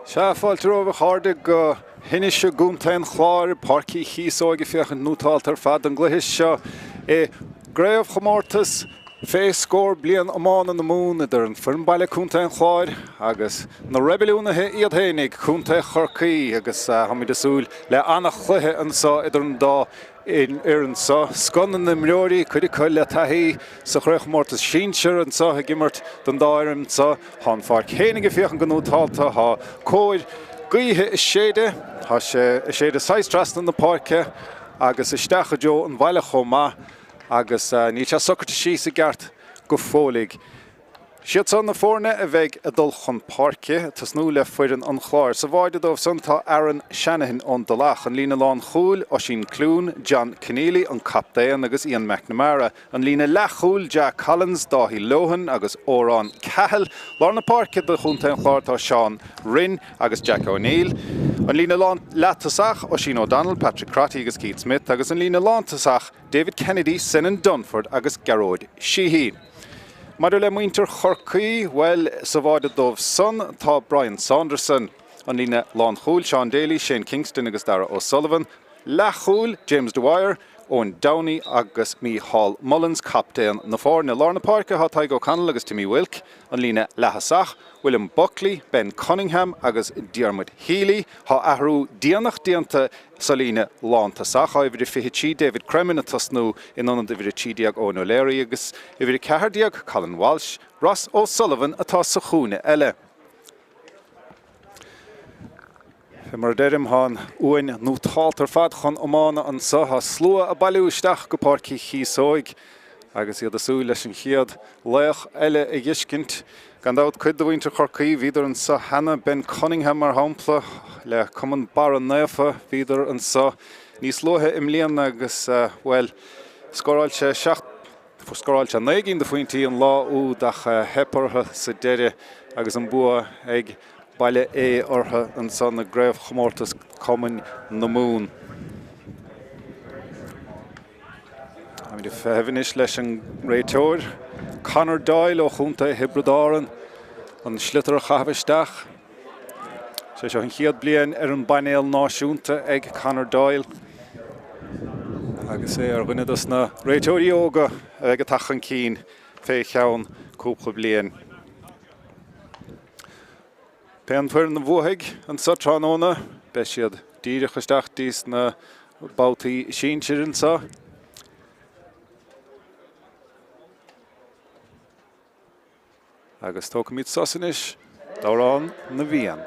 Sea, fáilte romhaibh a chairde go hInis i gContae an Chláir, Páirc Uí Chíosóig ag féachaint nótálta ar fad don gcluiche seo i gcraobhchomórtas fé scór bliain iomána na Mumhan idir an foireann baile Contae an Chláir agus na reibiliúnaithe iad fhéinig, Contae Chorcaí agus táimid ag súil le an-chluiche anseo idir an dá fhoireann seo. Scoth na n-imreoirí, cuid acu le taithí sa chraobhchomórtas sinsir anseo ag imirt don dá fhoireann seo. Tá an pháirc fhéinig ag féachaint go nótálta, tá cóir gaoithe ag séideadh, tá sé ag séideadh saghas trasna na páirce agus isteach i dtreo an bhaile chomh maith agus níl sé socraite síos i gceart go fóilligh. Siad seo na foirne a bheidh ag dul chun páirce, ag tosnú le foireann an Chláir. Sa bháide dóibh san tá Aaron Shanahan ón dTulach, an líne lánchúil, Oisín Clune, John Conneely, an captaen, agus Ian McNamara. An líne leathchúil, Jack Collins, Dáithí Lohan agus Odhrán Cahill. Lár na páirce do chontae an Chláir tá Seán Rynne agus Jack O'Neill. An líne leath-tosach, Oisín O'Donnell, Patrick Crotty agus Keith Smith agus an líne lántosach, David Kennedy, Senan Dunford agus Gearóid Sheehy. Maidir le muintir Chorcaí, bhuel, sa bháide dóibh san tá Brian Saunderson. An líne lánchúil, Sean Daly, Shane Kingston agus Darragh O'Sullivan. Leathchúil, James Dwyer, Eoin Downey agus Mícheál Mullins, captaen na foirne. Lár na páirce tá Tadhg O'Connell agus Timmy Wilk. An líne leath-thosach, William Buckley, Ben Cunningham agus Diarmuid Healy. Tá athrú déanach déanta sa líne lántosach. Tá uimhir a 23 David Cremin ag tosnú in ionad uimhir a 13 Eoin O'Leary agus uimhir a 14 Colin Walsh. Ross O'Sullivan atá sa chúinne eile. Fé mar a deirim, tá an uain nótálta ar fad chun iomána anso. Tá slua ag bailiú isteach go Páirc Uí Chíosóig agus iad ag súil leis an chéad laoch eile a dh'fheiscint. Gan dabht, cuid de mhuintir Chorcaí, bhíodar anso cheana, Ben Cunningham, mar shampla, le Cumann Barra Naofa, bhíodar anso níos luaithe i mbliana agus, bhuel, scóráil sé 7, Scóráil sé 9 gcinn de phointí an lá úd ach theip orthu sa deireadh agus an bua ag Baile Aodha orthu ansan i gCraobhchomórtas Cumainn na Mumhan. Táimid ag feitheamh anois leis an réiteoir Conor Doyle ó Chontae Thiobraid Árann an sliotar a chaitheamh isteach. Sé seo an chéad bliain ar an bpainéal náisiúnta ag Conor Doyle agus é ar dhuine dos na réiteoirí óga a bheidh ag teacht chun cinn fé cheann cúpla bliain. Pé an foireann a bhuafaidh anso tráthnóna, beidh siad díreach isteach dtí sna babhtaí sinsir anso. Agus tógfaimid sos anois d'Amhrán na bhFiann.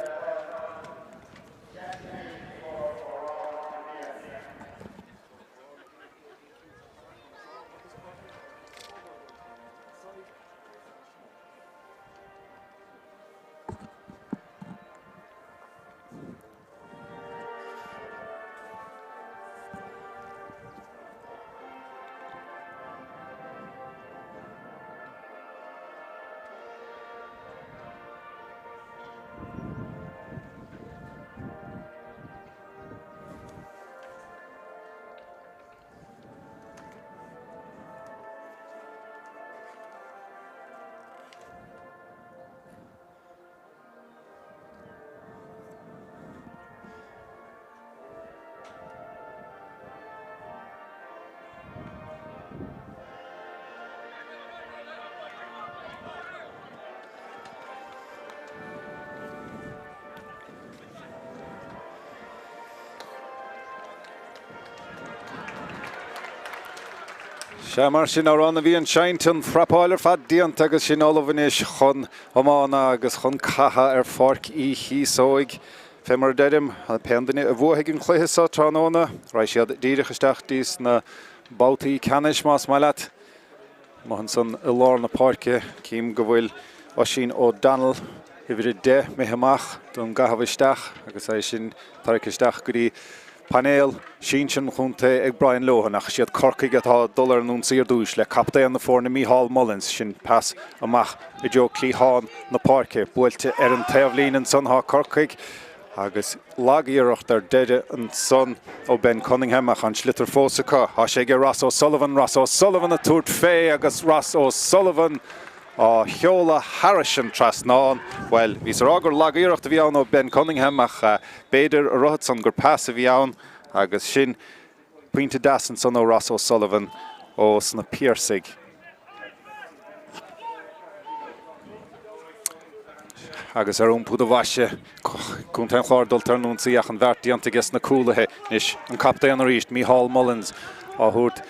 Sea, mar sin, Amhrán na bhFiann seinnte, an phrapáil ar fad déanta agus sinn ullamh anois chun iomána agus chun catha ar Pháirc Uí Chíosóig. Fé mar a deirim, pé an duine a bhuafaidh an cluiche seo tráthnóna, raghaidh siad díreach isteach dtí sna babhtaí ceannais, más maith leat. Amuigh ansan i lár na páirce, cím go bhfuil Oisín O'Donnell, uimhir 10, imithe amach don gcaitheamh isteach agus é sin tarraingthe isteach go dtí painéal sinsir an chontae ag Brian Lohan ach is iad Corcaigh atá ag dul ar an ionsaí ar dtús le captaen na foirne Mícheál Mullins. Sin pas amach i dtreo cliathán na páirce. Buailte ar an taobhlíne ansan tá Corcaigh agus lag-iarracht ar deireadh ansan ó Ben Cunningham ach an sliotar fós acu. Tá sé ag Ross O'Sullivan, Ross O'Sullivan ag tabhairt fé agus Ross O'Sullivan! Á sheoladh thairis an trasnán. Bhuel, bhíos a rá gur lag-iarracht a bhí ann ó Ben Cunningham ach b'fhéidir a rothat san gur pas a bhí ann agus sin pointe deas ansan ó Ross O'Sullivan ó sna Piarsaigh. Agus ar iompú do bhoise, Contae an Chláir dulta ar an ionsaí ach an bheart déanta aige sna cúlaithe. Anois an captaen arís, Mícheál Mullins, á thabhairt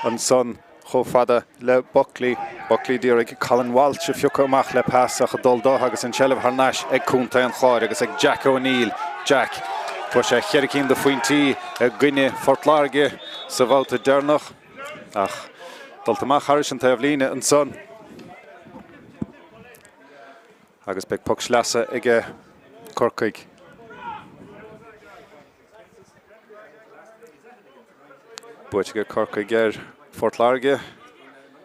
ansan. Chomh fada le Buckley. Buckley d'iarraidh Colin Walsh a phiocadh amach le pas ach ag dul do agus an tseilbh thar n-ais ag contae an Chláir agus ag Jack O'Neill. Jack. Fuair sé cheithre cinn de phointí i gcoinne Phort Láirge sa bhabhta deireanach ach dulta amach thairis an taobh líne ansan agus beidh poc sleasa aige Corcaigh. Buaite ag Corcaigh ar Phort Láirge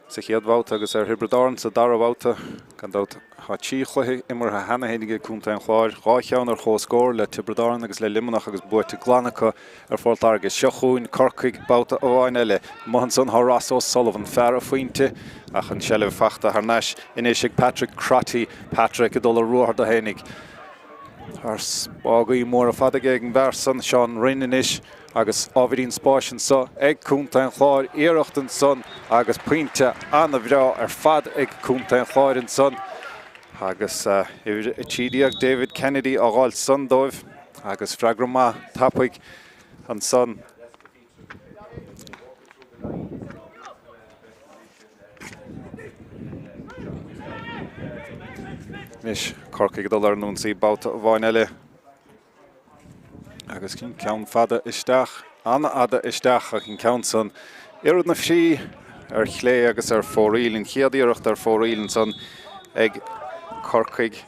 sa chéad bhabhta agus ar Thiobraid Árann sa dara babhta. Gan dabht, tá 3 chluiche imeartha cheana féin ag contae an Chláir, 2 cheann ar comhscór le Tiobraid Árann agus le Luimneach agus buaite glan acu ar Phort Láirge. Seo chugainn Corcaigh babhta amháin eile. Amuigh ansan tá Ross O'Sullivan, fear a phointe ach an tseilbh fachta thar n-ais anois ag Patrick Crotty. Patrick ag dul ar ruathar do fhéinig. Tá spágaí móra fada aige ag an bhfear san, Seán Rynne anois agus ábhairín spáis anso ag contae an Chláir. Iarracht ansan agus pointe ana-bhreá ar fad ag contae an Chláir ansan agus uimhir 13 David Kennedy á dh'fháilt san dóibh agus freagra maith tapaidh ansan. Anois Corcaigh ag dul ar an ionsaí babhta amháin eile. Agus ceann fada isteach, an-fhada isteach ach an ceann san oiread na frí ar chlé agus ar fóraoil, an chéad iarracht ar fóraoil ansan ag Corcaigh.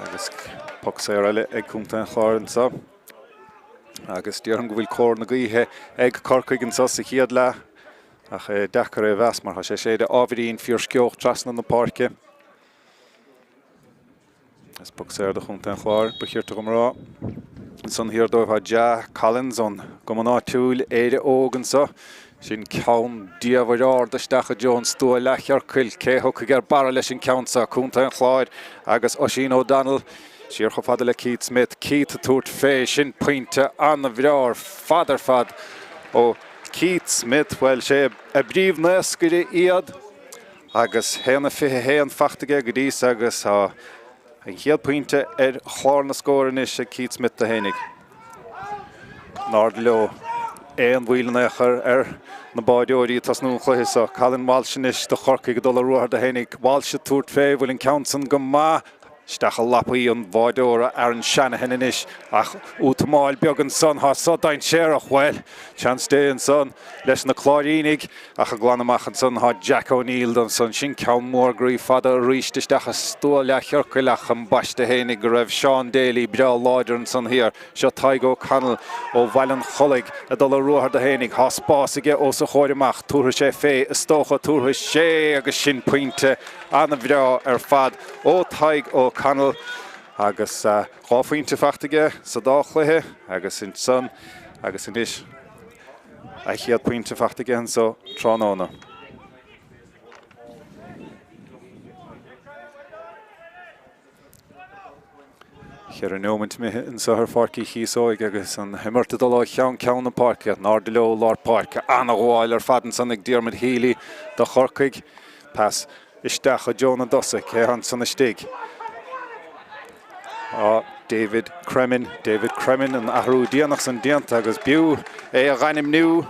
Agus poc saor eile ag contae an Chláir anseo. Agus déarfainn go bhfuil cóir na gaoithe ag Corcaigh anseo sa chéad leath ach é deacair é a mheas mar tá sé ag séideadh ábhairín fíorsceoch trasna na páirce. Is poc saor do chontae an Chláir, ba chirte dhom a rá. Ansan thiar dóibh tá Jah Collins ón gcumann áitiúil Éire Óg anseo. Sin ceann diamhair ard isteach i dtreo an stua leathchiorcail. Cé a thiocfaidh ar barra leis an gceann seo? Contae an Chláir agus Oisín O'Donnell siar chomh fada le Keith Smith. Keith ag tabhairt fé. Sin pointe an-bhreá ar fad ar fad ó Keith Smith. Bhuel, sé a bpríomhnaoscaire iad. Agus 1-21 fachta aige go dtí so agus tá an chéad pointe ar chlár na scór anois ag Keith Smith do fhéinig. Nár leo aon mhoill in aon chor ar na báireoirí ag tosnú an chluiche seo. Colin Walsh anois do Chorcaigh ag dul ar ruathar do fhéinig. Walsh ag tabhairt fé, bhfuil an ceann san go maith? Isteach i lapaí an bháireora Aaron Shanahan anois ach útamáil beag ansan, tá so dainséarach, bhuel, seans Dé ansan leis na Cláirínigh ach ag glanadh amach ansan tá Jack O'Neill ansan, sin ceann mór groí fada arís isteach i stua leathchiorcail ach ambaiste fhéinig go raibh Seán Daly breá láidir ansan thiar. Seo Tadhg O'Connell ó Bhaile an Chollaigh ag dul ar ruathar do fhéinig, tá spás aige os a chomhair amach, tabharfaidh sé fé is dócha, tabharfaidh sé agus sin pointe an-bhreá ar fad. Ó Tadhg O'Connell agus 2 phointe fachta aige sa dá chluiche agus ansan agus anois a chéad pointe fachta aige anso tráthnóna. Cheithre neomaint imithe anso ar Pháirc Uí Chíosóig agus an imirt ag dul ó cheann ceann na páirce. In airde leo lár páirce. An-ghabháil ar fad ansan ag Diarmuid Healy do Chorcaigh. Pas Isteach i dtreo na dtosaithe, cé ansan istigh? Á, David Cremin, David Cremin, an athrú déanach san déanta agus b'fhiú é a dh'ainmniú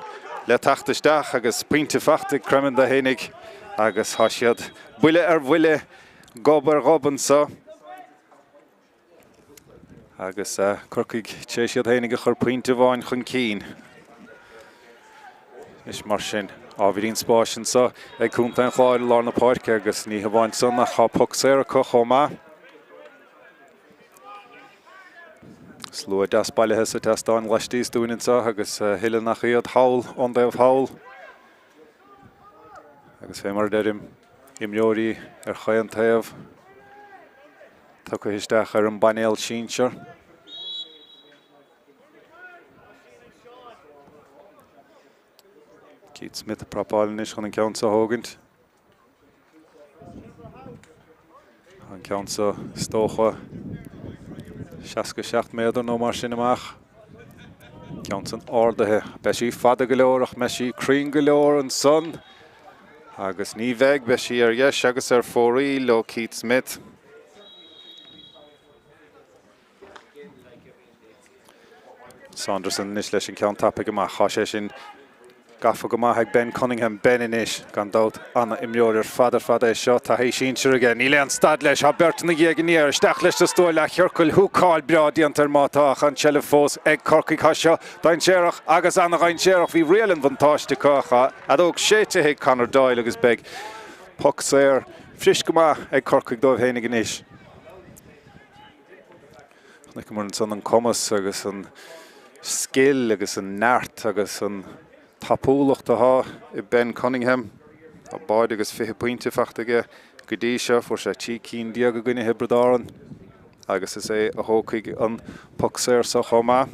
le teacht isteach agus pointe fachta ag Cremin do fhéinig agus tá siad buille ar bhuille, gob ar ghob anso. Agus Corcaigh tar éis iad fhéinig a chur pointe amháin chun cinn. Anois mar sin, ábhairín spáis anseo ag Contae an Chláir i lár na páirce agus ní hamháin san ach tá poc saor acu chomh maith. Slua deas bailithe sa tseastán laistíos dúinn anseo agus a thuilleadh nach iad thall ón dtaobh thall. Agus fé mar a deirim, imreoirí ar chaon taobh. Tugtha isteach ar an bpainéal sinsear. Keith Smith ag prapáil anois chun an ceann seo a thógaint. An ceann seo is dócha 67 méadar nó mar sin amach. Ceann san ardaithe. Beidh sí fada go leor ach mbeidh sí cruinn go leor ansan. Agus ní bheidh, beidh sí ar dheis agus ar fóraoil ó Keith Smith. Saunderson anois leis an ceann tapaidh amach. Tá sé sin gafa go maith ag Ben Cunningham. Ben anois, gan dabht, ana-imreoir ar fad ar fad é seo. Taithí sinsir aige. Níl aon stad leis. Tá beirt ina dhiaidh aniar. Isteach leis sa stua leathchiorcail. Húcáil breá déanta air má tá ach an tseilbh fós ag Corcaigh. Tá seo dainséarach agus ana-dhainséarach. Bhí riail an bhuntáiste acu ach tá fheadóg séidte ag Conor Doyle agus beidh poc saor fris go maith ag Corcaigh dóibh fhéinig anois. Chonaiceamar ansan an cumas agus an scil agus an neart agus an tapúlacht atá i Ben Cunningham. Tá báide agus 20 pointe fachta aige go dtí seo. Fuair sé 13 cinn i gcoinne Thiobraid Árann agus is é a thógfaidh an poc saor seo chomh maith.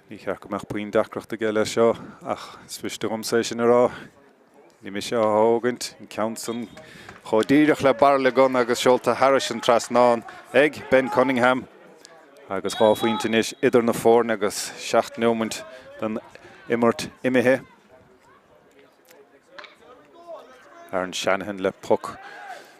Ní cheart go mbeadh puinn deacracht aige leis seo, ach is miste dhomsa é sin a rá. Ní mise á thógaint, an ceann san chomh díreach le bairille gunna agus seolta thairis an trasnán ag Ben Cunningham. Agus 2 phointe anois idir na foirne agus 7 neomaint den imirt imithe. Aaron Shanahan le poc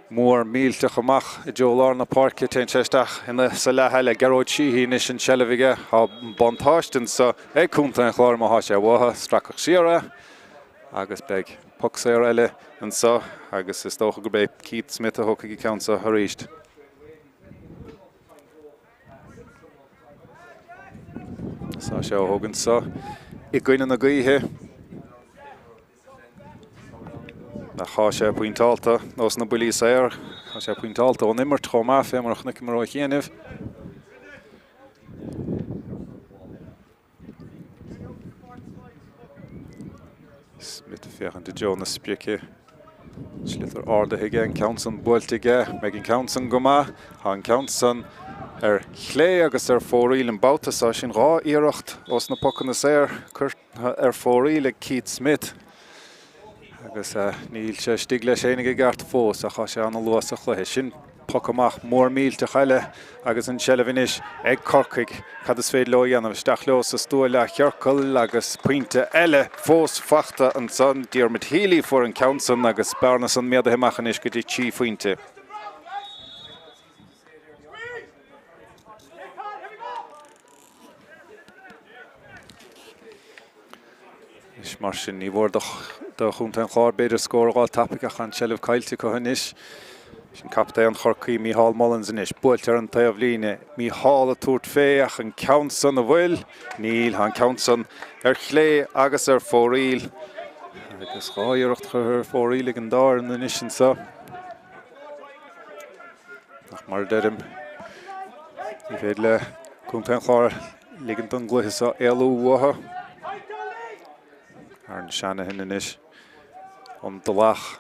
mór millteach amach i dtreo lár na páirce. Téann sé isteach ina sa leath eile. Gearóid Sheehy anois an tseilbh aige. Tá an buntáiste anseo ag Contae an Chláir má thá sé uathu. Stracadh siar é agus beidh poc saor eile anseo agus is dócha gurb é Keith Smith a thógfaidh an ceann seo arís. Tá sé á thógaint anseo i gcoinne na gaoithe. Ach tá sé pointeálta ós na buillí saor. Tá sé pointeálta ón imirt chomh maith, fé mar a chonaiceamar ó chianaibh. Smith ag féachaint i dtreo na sprice. Sliotar ardaithe aige, an ceann san buailte aige. Beidh an ceann san go maith. Tá an ceann san ar chlé agus ar fóraoil an babhta seo. Sin 2 iarracht ós na pocanna saor curtha ar fóraoil ag Keith Smith. Agus níl sé istigh leis fhéinig i gceart fós ach tá sé ana-luath sa chluiche. Sin poc amach mór millteach eile agus an tseilbh anois ag Corcaigh. Cad is féidir leo a dhéanamh? Isteach leo sa stua leathchiorcail agus pointe eile fós fachta ansan. Diarmuid Healy fuair an ceann san agus bearna san méadaithe amach anois go dtí 3 phointe. Anois mar sin, ní mhór do Chontae an Chláir b'fhéidir scór a dh'fháil tapaidh ach an tseilbh caillte acu anois. Sin captaen Chorcaí, Mícheál Mullins anois. Buailte ar an taobhlíne. Mícheál ag tabhairt fé ach an ceann san an bhfuil? Níl. Tá an ceann san ar chlé agus ar fóraoil. Agus 2 iarracht curtha ar fóraoil ag an dá fhoireann anois anseo. Ach mar a deirim, ní féidir le Contae an Chláir ligint don gcluiche seo éalú uathu. Aaron Shanahan anois an dlach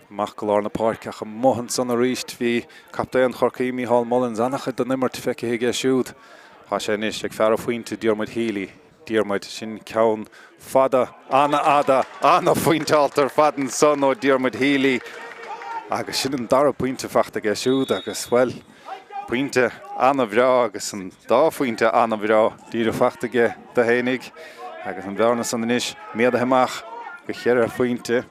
amach go lár na páirce ach amuigh ansan arís bhí captaen Chorcaí Mícheál Mullins an-chuid den imirt feicthe aige siúd. Tá sé anois ag fear an phointe Diarmuid Healy. Diarmuid, sin ceann fada, an-fhada, an-phointeálta ar fad ansan ó Diarmuid Healy agus sin an dara pointe fachta aige siúd agus, bhuel, Pointe an-bhreá agus an dá phointe an-bhreá díreach fachta aige do fhéinig agus an bhearna san anois méadaithe amach go cheithre phointe.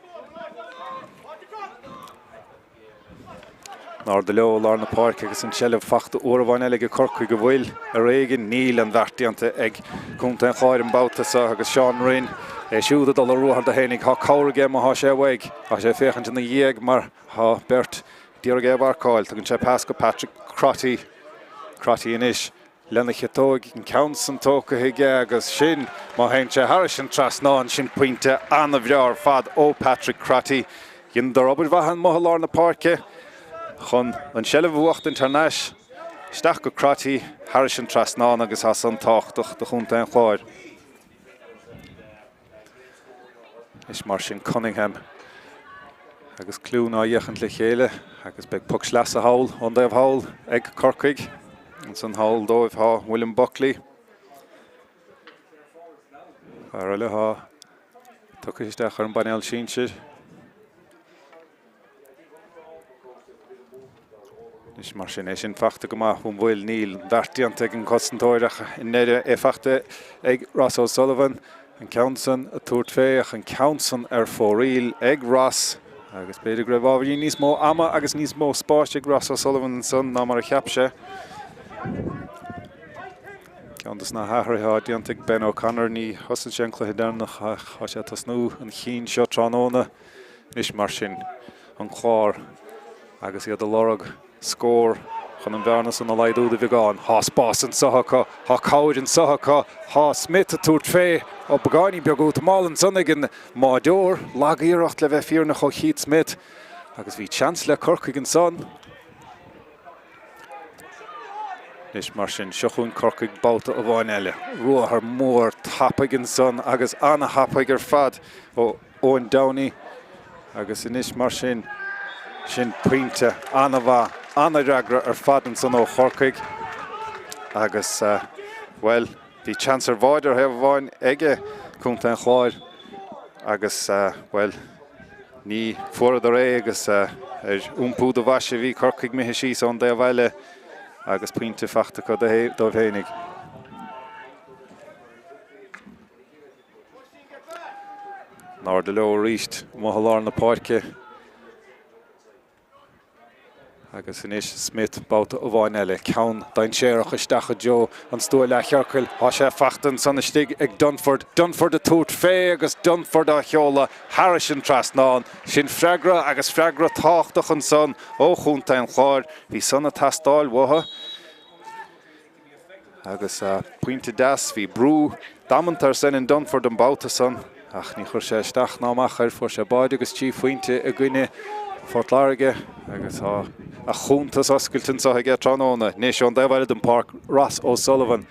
In airde leo i lár na páirce agus an tseilbh fachta uair amháin eile ag Corcaigh an bhfuil ar éigin. Níl an bheart déanta ag Contae an Chláir an babhta seo agus Seán Rynne é siúd ag dul ar ruathar do fhéinig. Tá cabhair aige má thá sé uaidh. Tá sé ag féachaint ina dhiaidh mar thá beirt D'iarraidh é a mharcáil. Tugann sé pas go Patrick Crotty. Crotty anois lena chiotóig, an ceann san tógtha aige agus sin, má théann sé thairis an trasnán, sin pointe an-bhreá ar fad ó Patrick Crotty. Dheineadar obair mhaith amuigh i lár na páirce chun an tseilbh a bhuachtaint thar n-ais. Isteach go Crotty, thairis an trasnán agus tá san tábhachtach do chontae an Chláir. Anois mar sin Cunningham agus Clune á fhéachaint le chéile agus beidh poc sleasa thall ón dtaobh thall ag Corcaigh. Ansan thall dóibh tá William Buckley. Fear eile atá tugtha isteach ar an bpainéal sinsir. Anois mar sin, é sin fachta go maith ón bhfuil, níl an bheart déanta ag an gcosantóir ach i ndeireadh é fachta ag Ross O'Sullivan. An ceann san ag tabhairt fé ach an ceann san ar fóraoil ag Ross agus b'fhéidir go raibh ábhairín níos mó ama agus níos mó spáis ag Ross O'Sullivan ansan ná mar a cheap sé. Ceann dos na hathruithe atá déanta ag Ben O'Connor, ní thosaigh sé an cluiche deireanach ach tá sé ag tosnú an chinn seo tráthnóna. Anois mar sin, an Clár agus iad ag lorg scór chun an bhearna san a laghdú de bheagán. Tá spás anseo acu, tá cabhair anseo acu, tá Smith ag tabhairt fé. Ó, beagáinín beag útamáil ansan ag an mbáireoir. Lag-iarracht le bheith fírinneach ó Keith Smith agus bhí seans le Corcaigh ansan. Anois mar sin, seo chugainn Corcaigh babhta amháin eile. Ruathar mór tapaidh ansan agus ana-thapaidh ar fad ó Eoin Downey agus anois mar sin, sin pointe an-mhaith, an-fhreagra ar fad ansan ó Chorcaigh agus, bhuel, bhí seans ar bháide ar thaobh amháin aige Contae an Chláir agus, bhuel, ní fuaireadar é agus ar iompú do bhaise bhí Corcaigh imithe síos ón dtaobh eile agus pointe fachta acu dóibh fhéinig. In airde leo arís amuigh i lár na páirce. Agus anois Smith babhta amháin eile. Ceann dainséarach isteach i dtreo an stua leathchiorcail. Tá sé fachta ansan istigh ag Dunford. Dunford ag tabhairt fé agus Dunford á sheoladh thairis an trasnán. Sin freagra agus freagra tábhachtach ansan ó chontae an Chláir. Bhí san ag teastáil uathu. Agus pointe deas, bhí brú damanta ar Senan Dunford an babhta san ach ní chuir sé isteach ná amach air. Fuair sé báide agus 3 phointe i gcoinne Phort Láirge agus tá a chuntas oscailte anseo aige tráthnóna. Anois ón dtaobh eile den pháirc, Ross O'Sullivan.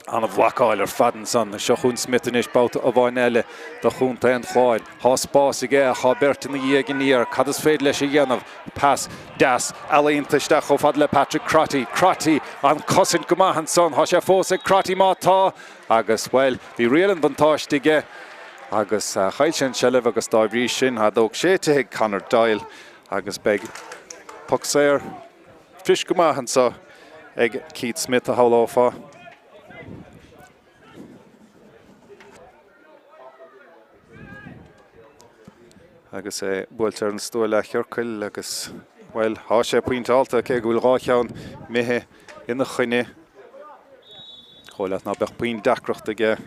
An-bhlocáil ar fad ansan. Seo chugainn Smith anois, babhta amháin eile do chontae an Chláir. Tá spás aige ach tá beirt ina dhiaidh aniar. Cad is féidir leis a dhéanamh? Pas deas ealaíonta isteach chomh fada le Patrick Crotty. Crotty, an cosaint go maith ansan. Tá sé fós ag Crotty má tá. Agus, bhuel, bhí riail an bhuntáiste aige agus chaill sé an tseilbh agus dá bhrí sin, fheadóg séidte ag Conor Doyle agus beidh poc saor Fuist go maith anseo ag Keith Smith a shamhlófá. Agus é buailte ar an stua leathchiorcail agus, bhuel, tá sé pointeálta cé go bhfuil 2 cheann imithe ina choinne. Dhóigh leat ná beadh puinn deacracht aige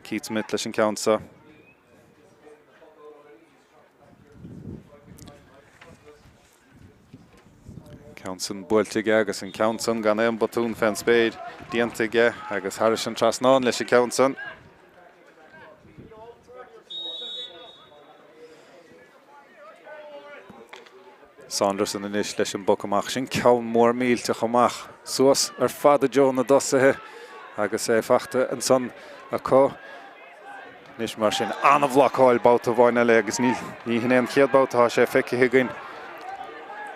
Keith Smith leis an ceann seo. Ceann san buailte aige agus an ceann san gan aon botún fén spéir déanta aige agus thairis an trasnán leis an ceann san. Saunderson anois leis an bpoc amach. Sin ceann mór millteach amach suas ar fad i dtreo na dtosaithe agus é fachta ansan acu. Anois mar sin, an-bhlocáil babhta amháin eile agus ní hin é an chéad babhta atá sé feicthe againn.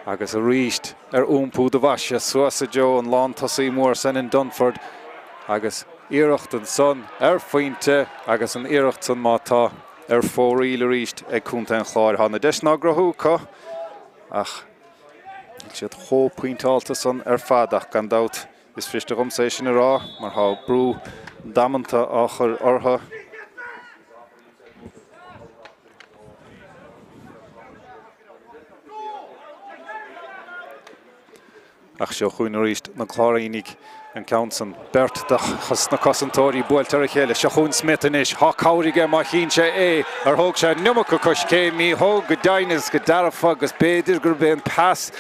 Agus arís ar iompú do bhaise suas i dtreo an lántosaí mór Senan Dunford agus iarracht ansan ar phointe agus an iarracht san má tá ar fóraoil arís ag Contae an Chláir. Tá na deiseanna á gcruthú acu ach níl siad chomh pointeálta san ar fad ach gan dabht Is fuiriste dhomsa é sin a rá mar tá brú damanta á chur orthu. Ach seo chugainn arís na Cláirínigh, an ceann san, beirt de na cosantóirí buailte ar a chéile. Seo chugainn Smith anois. Tá cabhair aige má chíonn sé é. Ar thóg sé an iomarca coiscéim? Ní thóg go deimhin agus go dearfa agus b'fhéidir gurb é an pas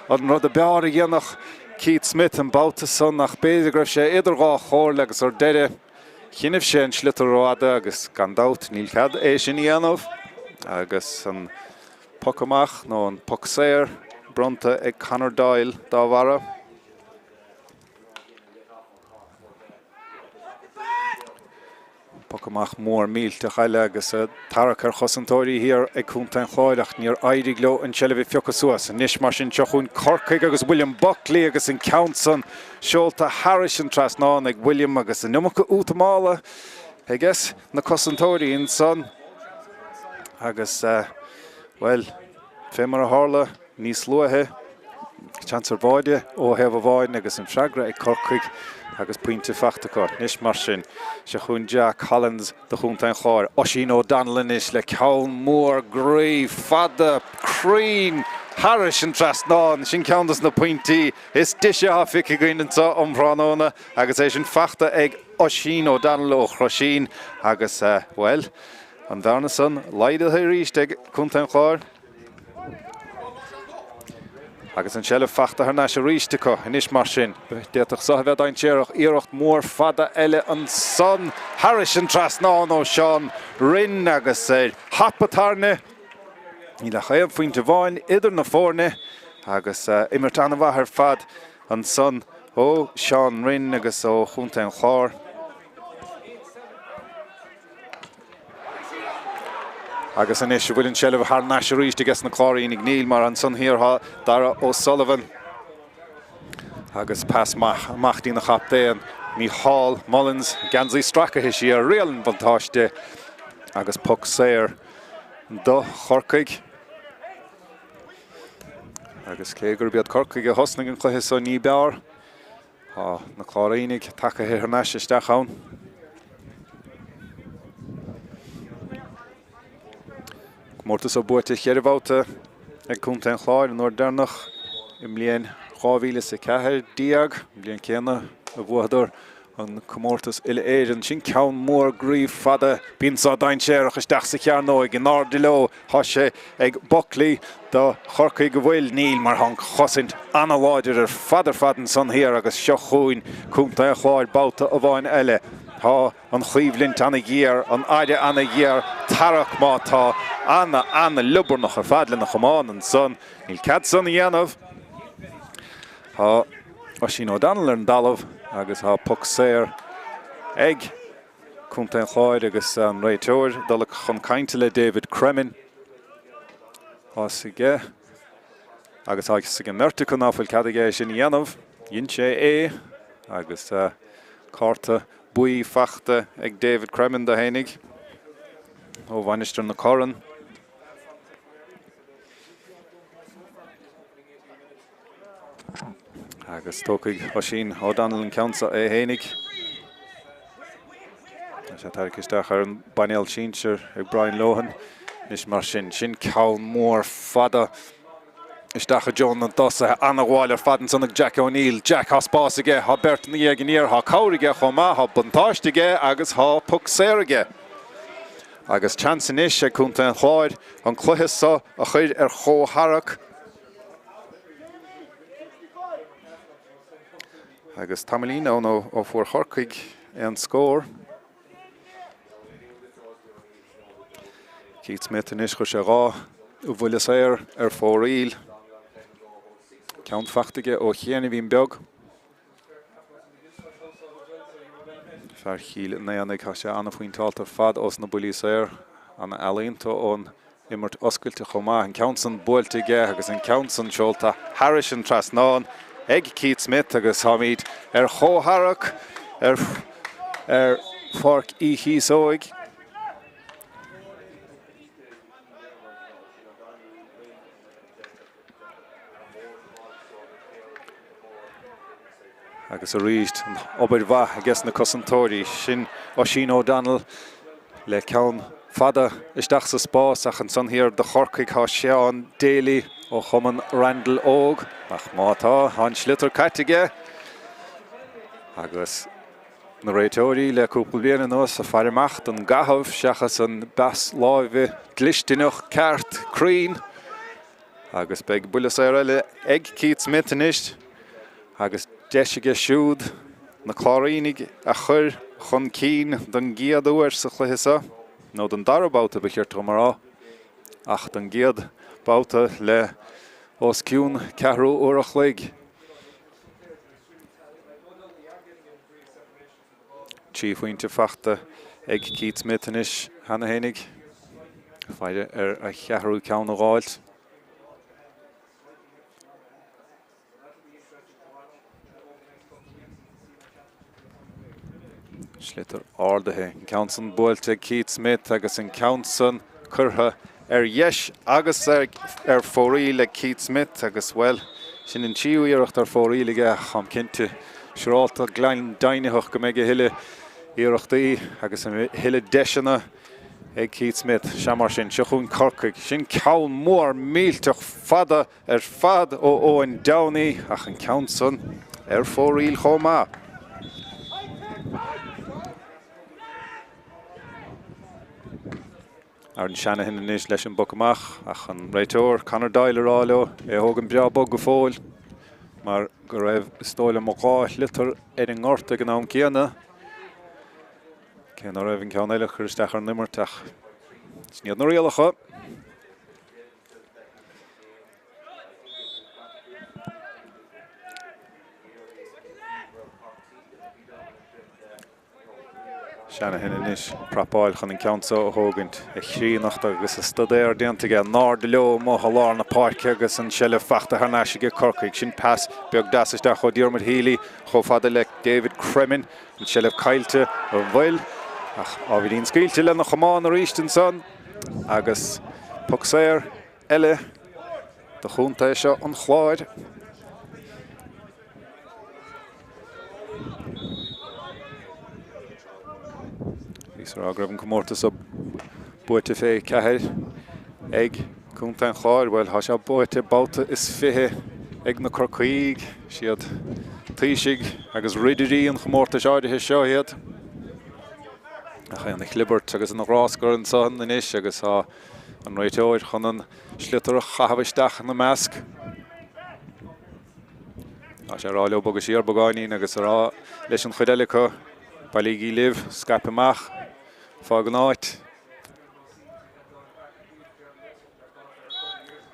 an rud ab fhearr a dhéanfadh Keith Smith an babhta san ach b'fhéidir go raibh sé idir dhá chomhairle agus ar deireadh chinnibh sé an sliotar rófhada agus gan dabht níl cead é sin a dhéanamh agus an poc amach nó an poc saor bronnta ag Conor Doyle dá bharra. Poc. Poc amach mór millteach eile agus tarrac ar chosantóirí thiar ag Contae an Chláir ach níor éirigh leo an tseilbh a phiocadh suas. Anois mar sin seo chugainn Corcaigh agus William Buckley agus an ceann san seolta thairis an trasnán ag William agus an iomarca útamála aiges na cosantóirí ansan agus, bhuel, fé mar a tharla níos luaithe, seans ar bháide ó thaobh amháin agus an freagra ag Corcaigh agus pointe faighte acu. Anois mar sin, seo chugainn Jack Collins do chontae an Chláir. Oisín O'Donnell anois le ceann mór groí fada cruinn thairis an trasnán. Sin ceann dos na pointí is deise atá feicthe againn anseo um thráthnóna agus é sin faighte ag Oisín O'Donnell ó Chroisín agus, bhuel, an bhearna san laghdaithe arís ag contae an Chláir. Agus an tseilbh faighte thar n-ais arís acu anois mar sin. D'fhéadfadh seo a bheith dainséarach. Iarracht mhór fada eile ansan thairis an trasnán ó Seán Rynne agus ar thapa tairne. Níl ach aon phointe amháin idir na foirne agus imirt an-mhaith ar fad ansan ó Seán Rynne agus ó chontae an Chláir. Agus anois, an bhfuil an tseilbh thar n-ais arís ages na Cláirínigh? Níl, mar ansan thiar thá Dara O'Sullivan. Agus pas maith amach dtína chaptaen, Mícheál Mullins. Geansaí stracaithe siar, riail an bhuntáiste agus poc saor do Chorcaigh. Agus cé gurb iad Corcaigh a thosnaigh an cluiche so ní b'fhearr, Tá na Cláirínigh tagaithe thar n-ais isteach ann. Comórtas so buaite cheithre bhabhta ag Contae an Chláir, an uair deireanach i mbliain 2014, an bhliain céanna a bhuadar an comórtas uile-Éireann. Sin ceann mór groí fada, bíonn seo dainséarach isteach sa chearnóig, in airde leo. Tá sé ag Buckley do Chorcaigh an bhfuil? Níl, mar tá an chosaint ana-láidir ar fad ar fad ansan thiar agus seo chugainn Contae an Chláir babhta amháin eile. Tá an choimhlint ana-ghéar, an aire ana-ghéar, tarrac má tá, ana-ana-liobarnach ar fad lena chamán ansan. Níl cead san a dhéanamh. Tá Oisín O'Donnell ar an dtalamh agus tá poc saor ag. Contae an Chláir agus an réiteoir ag dul chun cainte le David Cremin. Tá fhios aige agus tá fhios ag an mbeirt acu ná fuil cead aige é sin a dhéanamh. Dhein sé é agus cárta buí faighte ag David Cremin do fhéinig ó Mhainistir na Corann. Agus tógfaidh Oisín O'Donnell an ceann seo é fhéinig. Tá sé tarraingthe isteach ar an bpainéal sinsir ag Brian Lohan. Anois mar sin, sin ceann mór fada isteach i dtreo na dtosaithe. Ana-ghabháil ar fad ansan ag Jack O'Neill. Jack, tá spás aige, tá beirt ina dhiaidh aniar, tá cabhair aige chomh maith, tá buntáiste aige agus tá poc saor aige. Agus seans anois ag Contae an Chláir an cluiche seo a chur ar chomhtharrac. Agus tamaillín ann ó fuair Chorcaigh aon scór. Keith Smith anois, chuir sé 2 bhuille saor ar fóraoil. Ceann faighte aige ó chianaibhín beag. Fear Chill an Aonaigh, tá sé an-phointeálta ar fad ós na buillí saor, an-ealaíonta ón imirt oscailte chomh maith. An ceann san buailte aige agus an ceann san seolta thairis an trasnán ag Keith Smith agus táimid ar chomhtharrac ar ar Pháirc Uí Chíosóig. Agus arís, an obair mhaith ages na cosantóirí. Sin Oisín O'Donnell le ceann fada isteach sa spás ach ansan thiar do Chorcaigh tá Seán Daly ó chumann Randall Óg ach má tá, tá an sliotar caite aige agus na réiteoirí le cúpla bliain anuas ag faire amach don gcaitheamh seachas an bpas láimhe dlisteanach ceart cruinn. Agus beidh buille saor eile ag Keith Smith anois agus deis aige siúd na Cláirínigh a chur chun cinn don gcéad uair sa chluiche seo, nó don dara babhta ba chirte dom a rá, ach don gcéad babhta le os cionn ceathrú uair a chloig. 3 phointe faighte ag Keith Smith anois cheana fhéinig. Faire ar a cheathrú ceann a dh'fháilt. Sliotar ardaithe, an ceann san buailte ag Keith Smith agus an ceann san curtha ar dheis agus ar fóraoil ag Keith Smith agus, bhuel, sin an tríú iarracht ar fóraoil aige ach táim cinnte, siúrálta, glan deimhnitheach go mbeidh a thuilleadh iarrachtaí agus a thuilleadh deiseanna ag Keith Smith. Sea mar sin, seo chugainn Corcaigh. Sin ceann mór millteach fada ar fad ó Eoin Downey ach an ceann san ar fóraoil chomh maith. Aaron Shanahan anois leis an bpoc amach ach an réiteoir Conor Doyle ag rá leo é a thógaint breá bog go fóill mar go raibh is dóigh liom 2 shliotar ar an ngort ag an am céanna. Cé ná raibh an ceann eile ag cur isteach ar an imirt ach sin iad na rialacha. Shanahan anois ag prapáil chun an ceann seo a thógaint. A chríonnacht agus a stuidéar déanta aige. In airde leo amuigh i lár na páirce agus an tseilbh fachta thar n-ais aige Corcaigh. Sin pas beag deas isteach ó Diarmuid Healy chomh fada le David Cremin. An tseilbh caillte, an bhfuil? Ach ábhairín scaoilte lena chamán arís ansan agus poc saor eile do chontae seo an Chláir. Bhíos ag rá go raibh an comórtas seo buaite fé 4 ag Contae an Chláir. Bhuel, tá sé buaite babhta is 20 ag na Corcaígh. Is iad taoisigh agus ridirí an chomórtais áirithe seo iad. Ach é ina chlibirt agus ina ghráscar ansan anois agus tá an réiteoir chun an sliotar a chaitheamh isteach ina measc. Tá sé ag rá leo bogadh siar beagáinín agus ag rá leis an chuid eile acu, bailígí libh, scaip amach, fág an áit.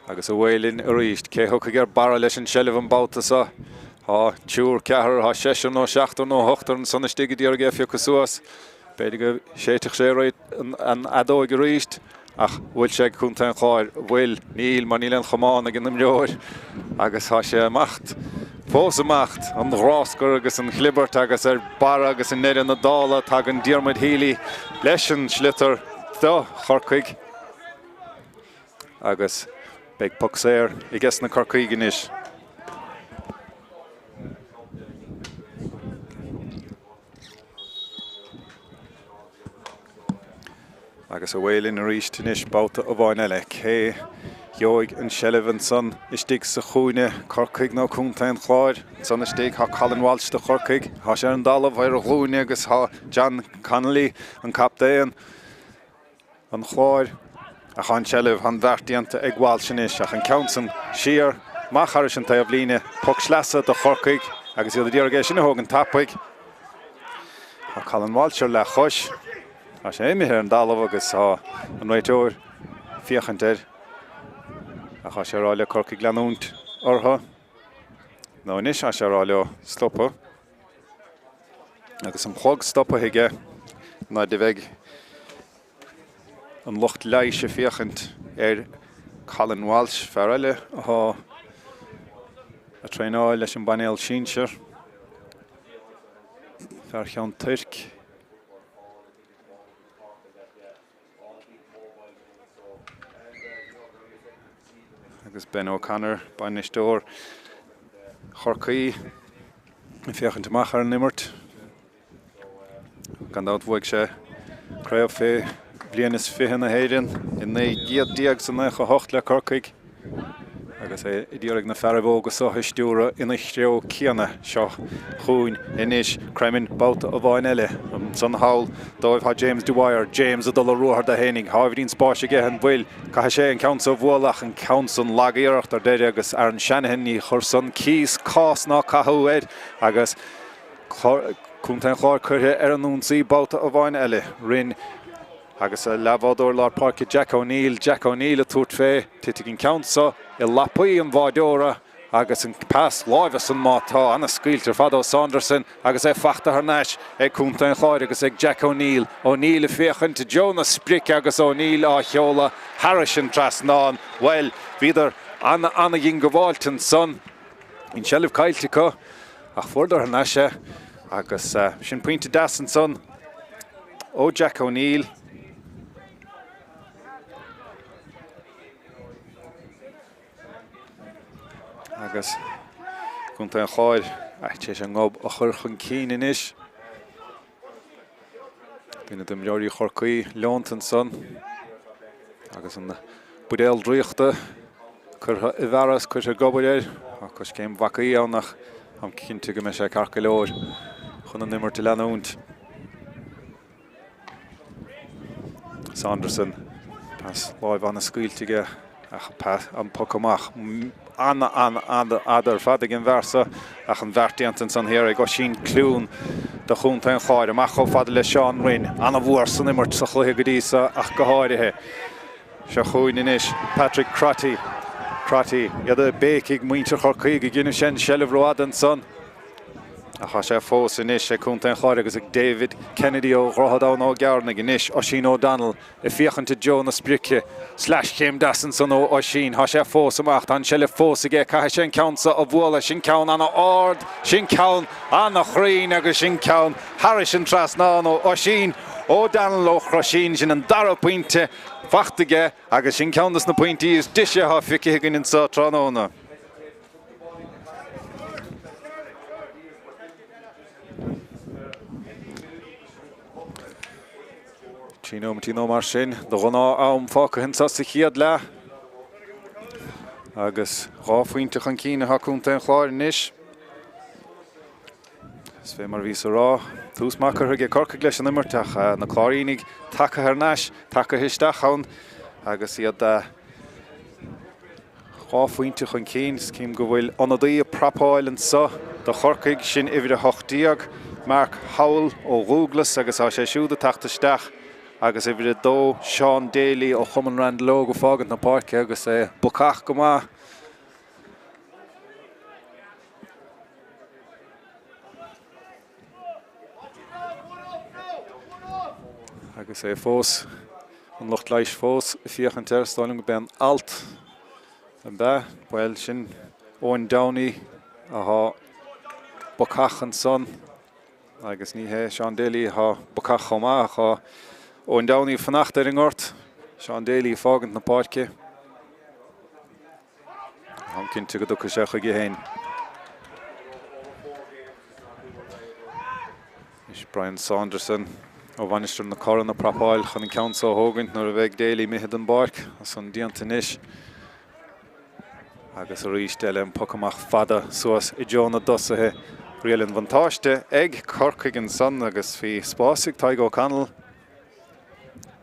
Agus away linn arís. Cé thiocfaidh ar barra leis an seilbh an babhta seo? Tá triúr, ceathrar, tá seisear nó seachtar nó ochtar ansan istigh a d'iarraidh é a phiocadh suas. B'fhéidir go séidfeadh sé an fheadóig arís ach bhfuil sé ag Contae an Chláir? Bhfuil? Níl, mar níl aon chamán ag an imreoir agus tá sé ag imeacht, fós ag imeacht, an ghráscar agus an chlibirt agus ar barra agus i ndeireadh na dála tagann Diarmuid Healy leis an sliotar do Chorcaigh agus beidh poc saor aige sna Corcaígh anois. Agus away linn arís anois babhta amháin eile. Cé gheobhaidh an tseilbh ansan istigh sa chúinne, Corcaigh nó Contae an Chláir? Ansan istigh tá Colin Walsh do Chorcaigh. Tá sé ar an dtalamh ar a ghlúine agus tá John Connolly, an captaen an Chláir. Ach tá an tseilbh, tá an bheart déanta ag Walsh anois ach an ceann san siar, amach thairis an taobhlíne. Poc sleasa do Chorcaigh agus iad ag iarraidh é sin a thógaint tapaidh. Tá Colin Walsh ar leathchois. Tá sé imithe ar an dtalamh agus tá an réiteoir ag féachaint air. Ach tá sé ag rá le Corcaigh leanúint orthu. Nó anois tá sé ag rá leo stopadh. Agus an clog stoptha aige an fhaid a bheidh an lucht leighis ag féachaint ar Colin Walsh, fear eile atá ag traenáil leis an bpainéal sinsear, fear Cheann Toirc. Agus Ben O'Connor, bainisteoir Chorcaí, ag féachaint amach ar an imirt. Gan dabht bhuaigh sé craobh fé bhliain is 20 na hÉireann i 1998 le Corcaigh agus é ag iarraidh na fearaibh óga so a stiúradh ina threo céanna. Seo chugainn anois Cremin babhta amháin eile. Ansan thall dóibh tá James Dwyer. James ag dul ar ruathar de fhéinig. Tá ábhairín spáis aige an bhfuil? Caithfidh sé an ceann so a bhualadh ach an ceann san lag-iarracht ar deireadh agus Aaron Shanahan ní chuir san cíos, cás ná cathú air agus Contae an Chláir curtha ar an ionsaí babhta amháin eile. Rinn agus a leathbhádóir lár páirce Jack O'Neill, Jack O'Neill ag tabhairt fé. Titfidh an ceann so i lapaí an bháideora. Agus an pas láimhe san má tá, ana-scaoilte ar fad ó Saunderson agus é fachta thar n-ais ag Contae an Chláir agus ag Jack O'Neill. O'Neill ag féachaint i dtreo na sprice agus O'Neill á sheoladh thairis an trasnán. Bhuel, bhíodar ana-ana-dhiongbháilte ansan. Bhí an tseilbh caillte acu ach fuaireadar thar n-ais é agus sin pointe deas ansan ó Jack O'Neill. Agus Contae an Chláir tar éis an ngob a chur chun cinn anois. Duine d'imreoirí Chorcaí leonta ansan agus an buidéal draíochta curtha i bhfearas, curtha ag obair air. Tá coiscéim bhacaí ann ach táim cinnte go mbeidh sé ceart go leor chun an imirt a leanúint. Saunderson, pas láimhe ana-scaoilte aige ach an poc amach ana-ana-fhada ar fad ag an bhfear seo ach an bheart déanta ansan thiar ag Oisín Clune do chontae an Chláir. Amach chomh fada le Seán Rynne. Ana-mhór san imirt sa chluiche go dtí seo ach go háirithe. Seo chugainn anois Patrick Crotty. Crotty, iad ag béicigh muintir Chorcaí go gcinneadh sé an tseilbh rófhada ansan. Ach tá sé fós anois ag Contae an Chláir agus ag David Kennedy ó Dhroichead Abhann Ó gCearnaigh. Anois Oisín O'Donnell ag féachaint i dtreo na sprice. Sleaschéim deas ansan ó Oisín. Tá sé fós amach. Tá an tseilbh fós aige. Caithfidh sé an ceann seo a bhualadh. Sin ceann ana-ard. Sin ceann ana-chruinn agus sin ceann thairis an trasnán ó Oisín O'Donnell ó Chroisín. Sin an dara pointe fachta aige agus sin ceann dos na pointí is deise atá feicthe againn anseo tráthnóna. 3 nóiméidí nó mar sin de ghnáth-am fágtha anseo sa chéad leath. Agus 2 phointe chun cinn atá Contae an Chláir anois. Is fé mar a bhíos a rá, tús maith curtha ag Corcaigh leis an imirt ach na Cláirínigh tagtha thar n-ais, tagtha isteach ann agus iad 2 phointe chun cinn. Cím go bhfuil ionadaí ag prapáil anseo do Chorcaigh, sin uimhir 18, Mark Howell ó Dhúglas agus tá sé siúd ag teacht isteach agus uimhir 2, Seán Daly ó Chumann Randal Óg ag fágaint na páirce agus é bacach go maith. Agus é fós, an lucht leighis fós ag féachaint air, is dóigh liom go b'é an alt ab ea? Bhuel, sin Eoin Downey athá bacach ansan agus ní hé Seán Daly athá bacach chomh maith ach tá Eoin Downey ag fanacht ar an ngort, Seán Daly ag fágaint na páirce. Táim cinnte go dtiocfaidh sé chuige féin. Anois Brian Saunderson ó Mhainistir na Corann ag prapáil chun an ceann seo a thógaint nuair a bheidh Daly imithe den bpáirc. Tá san déanta anois. Agus arís eile an poc amach fada suas i dtreo na dtosaithe. Riail an bhuntáiste ag Corcaigh ansan agus bhí spás ag Tadhg O'Connell.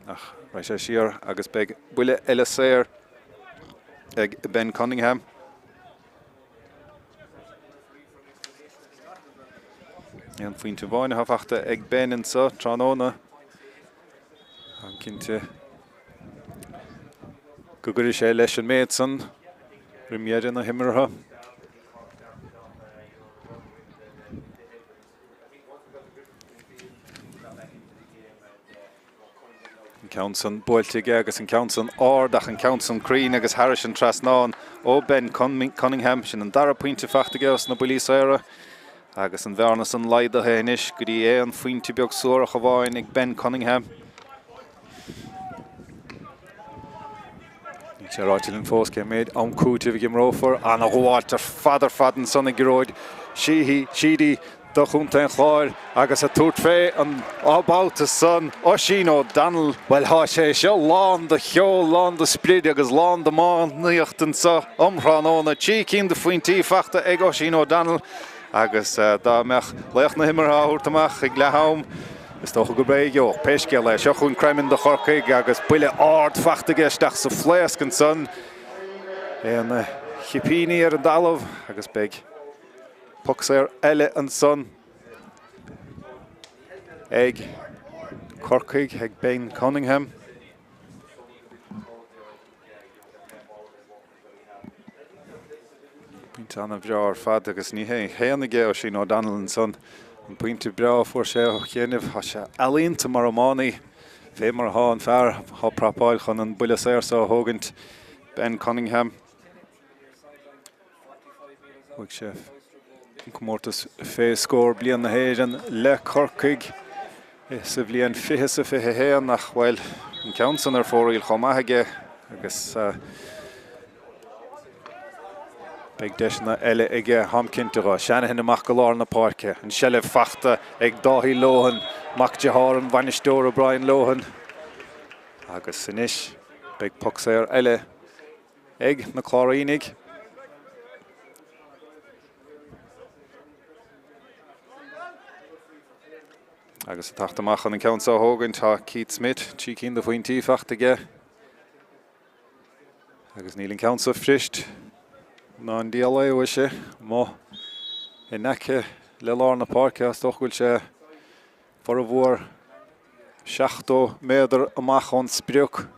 Ach raghaidh sé siar agus beidh buille eile saor ag Ben Cunningham. Aon phointe amháin atá fachta ag Ben anseo tráthnóna. Táim cinnte go gcuirfidh sé leis an méid san roimh dheireadh na himeartha. An ceann san buailte aige agus an ceann san ard ach an ceann san cruinn agus thairis an trasnán ó Ben Cunningham. Sin an dara pointe fachta aige os na buillí saora agus an bhearna san laghdaithe anois go dtí aon phointe beag suarach amháin ag Ben Cunningham. Níl sé ráite linn fós cén méid am cúitimh a imreofar. Ana-ghabháilt ar fad ar fad ansan ag Gearóid Sheedy do chontae an Chláir agus ag tabhairt fé an babhta san, Oisín O'Donnell. Bhuel, tá sé seo lán de cheol, lán de sprid agus lán d'iománaíocht anseo um thráthnóna. 3 cinn de phointí fachta ag Oisín O'Donnell agus dá mbeadh laoch na himeartha á thabhairt amach ag leath am, Is dócha gurb é a gheobhadh. Pé scéal é, seo chugainn Cremin do Chorcaigh agus buille ard fachta aige isteach sa phlaosc ansan. É ina chipíní ar an dtalamh agus beidh poc saor eile ansan ag Corcaigh, ag Ben Cunningham. Pointe an-bhreá ar fad agus ní hé an t-aon aige Oisín O'Donnell ansan. An pointe breá a fuair sé ó chianaibh, tá sé ealaíonta mar iománaí, fé mar atá an fear atá prapáil chun an buille saor seo a thógaint, Ben Cunningham. Bhuaigh sé an comórtas fé scór bliain na hÉireann le Corcaigh sa bhliain 20 is a 21 ach, bhuel, an ceann san ar fóraoil chomh maith aige agus beidh deiseanna eile aige, táim cinnte dho. Shanahan amach go lár na páirce, an seilbh fachta ag Dáithí Lohan, mac dearthár an bhainisteora Brian Lohan. Agus anois beidh poc saor eile ag na Cláirínigh. Agus ag teacht amach chun an ceann seo a thógaint tá Keith Smith, 3 cinn de phointí fachta aige. Agus níl an ceann seo fuirist ná an diabhal é uaidh sé amuigh in aice le lár na páirce. Is dócha go bhfuil sé formhór 70 méadar amach ón sprioc.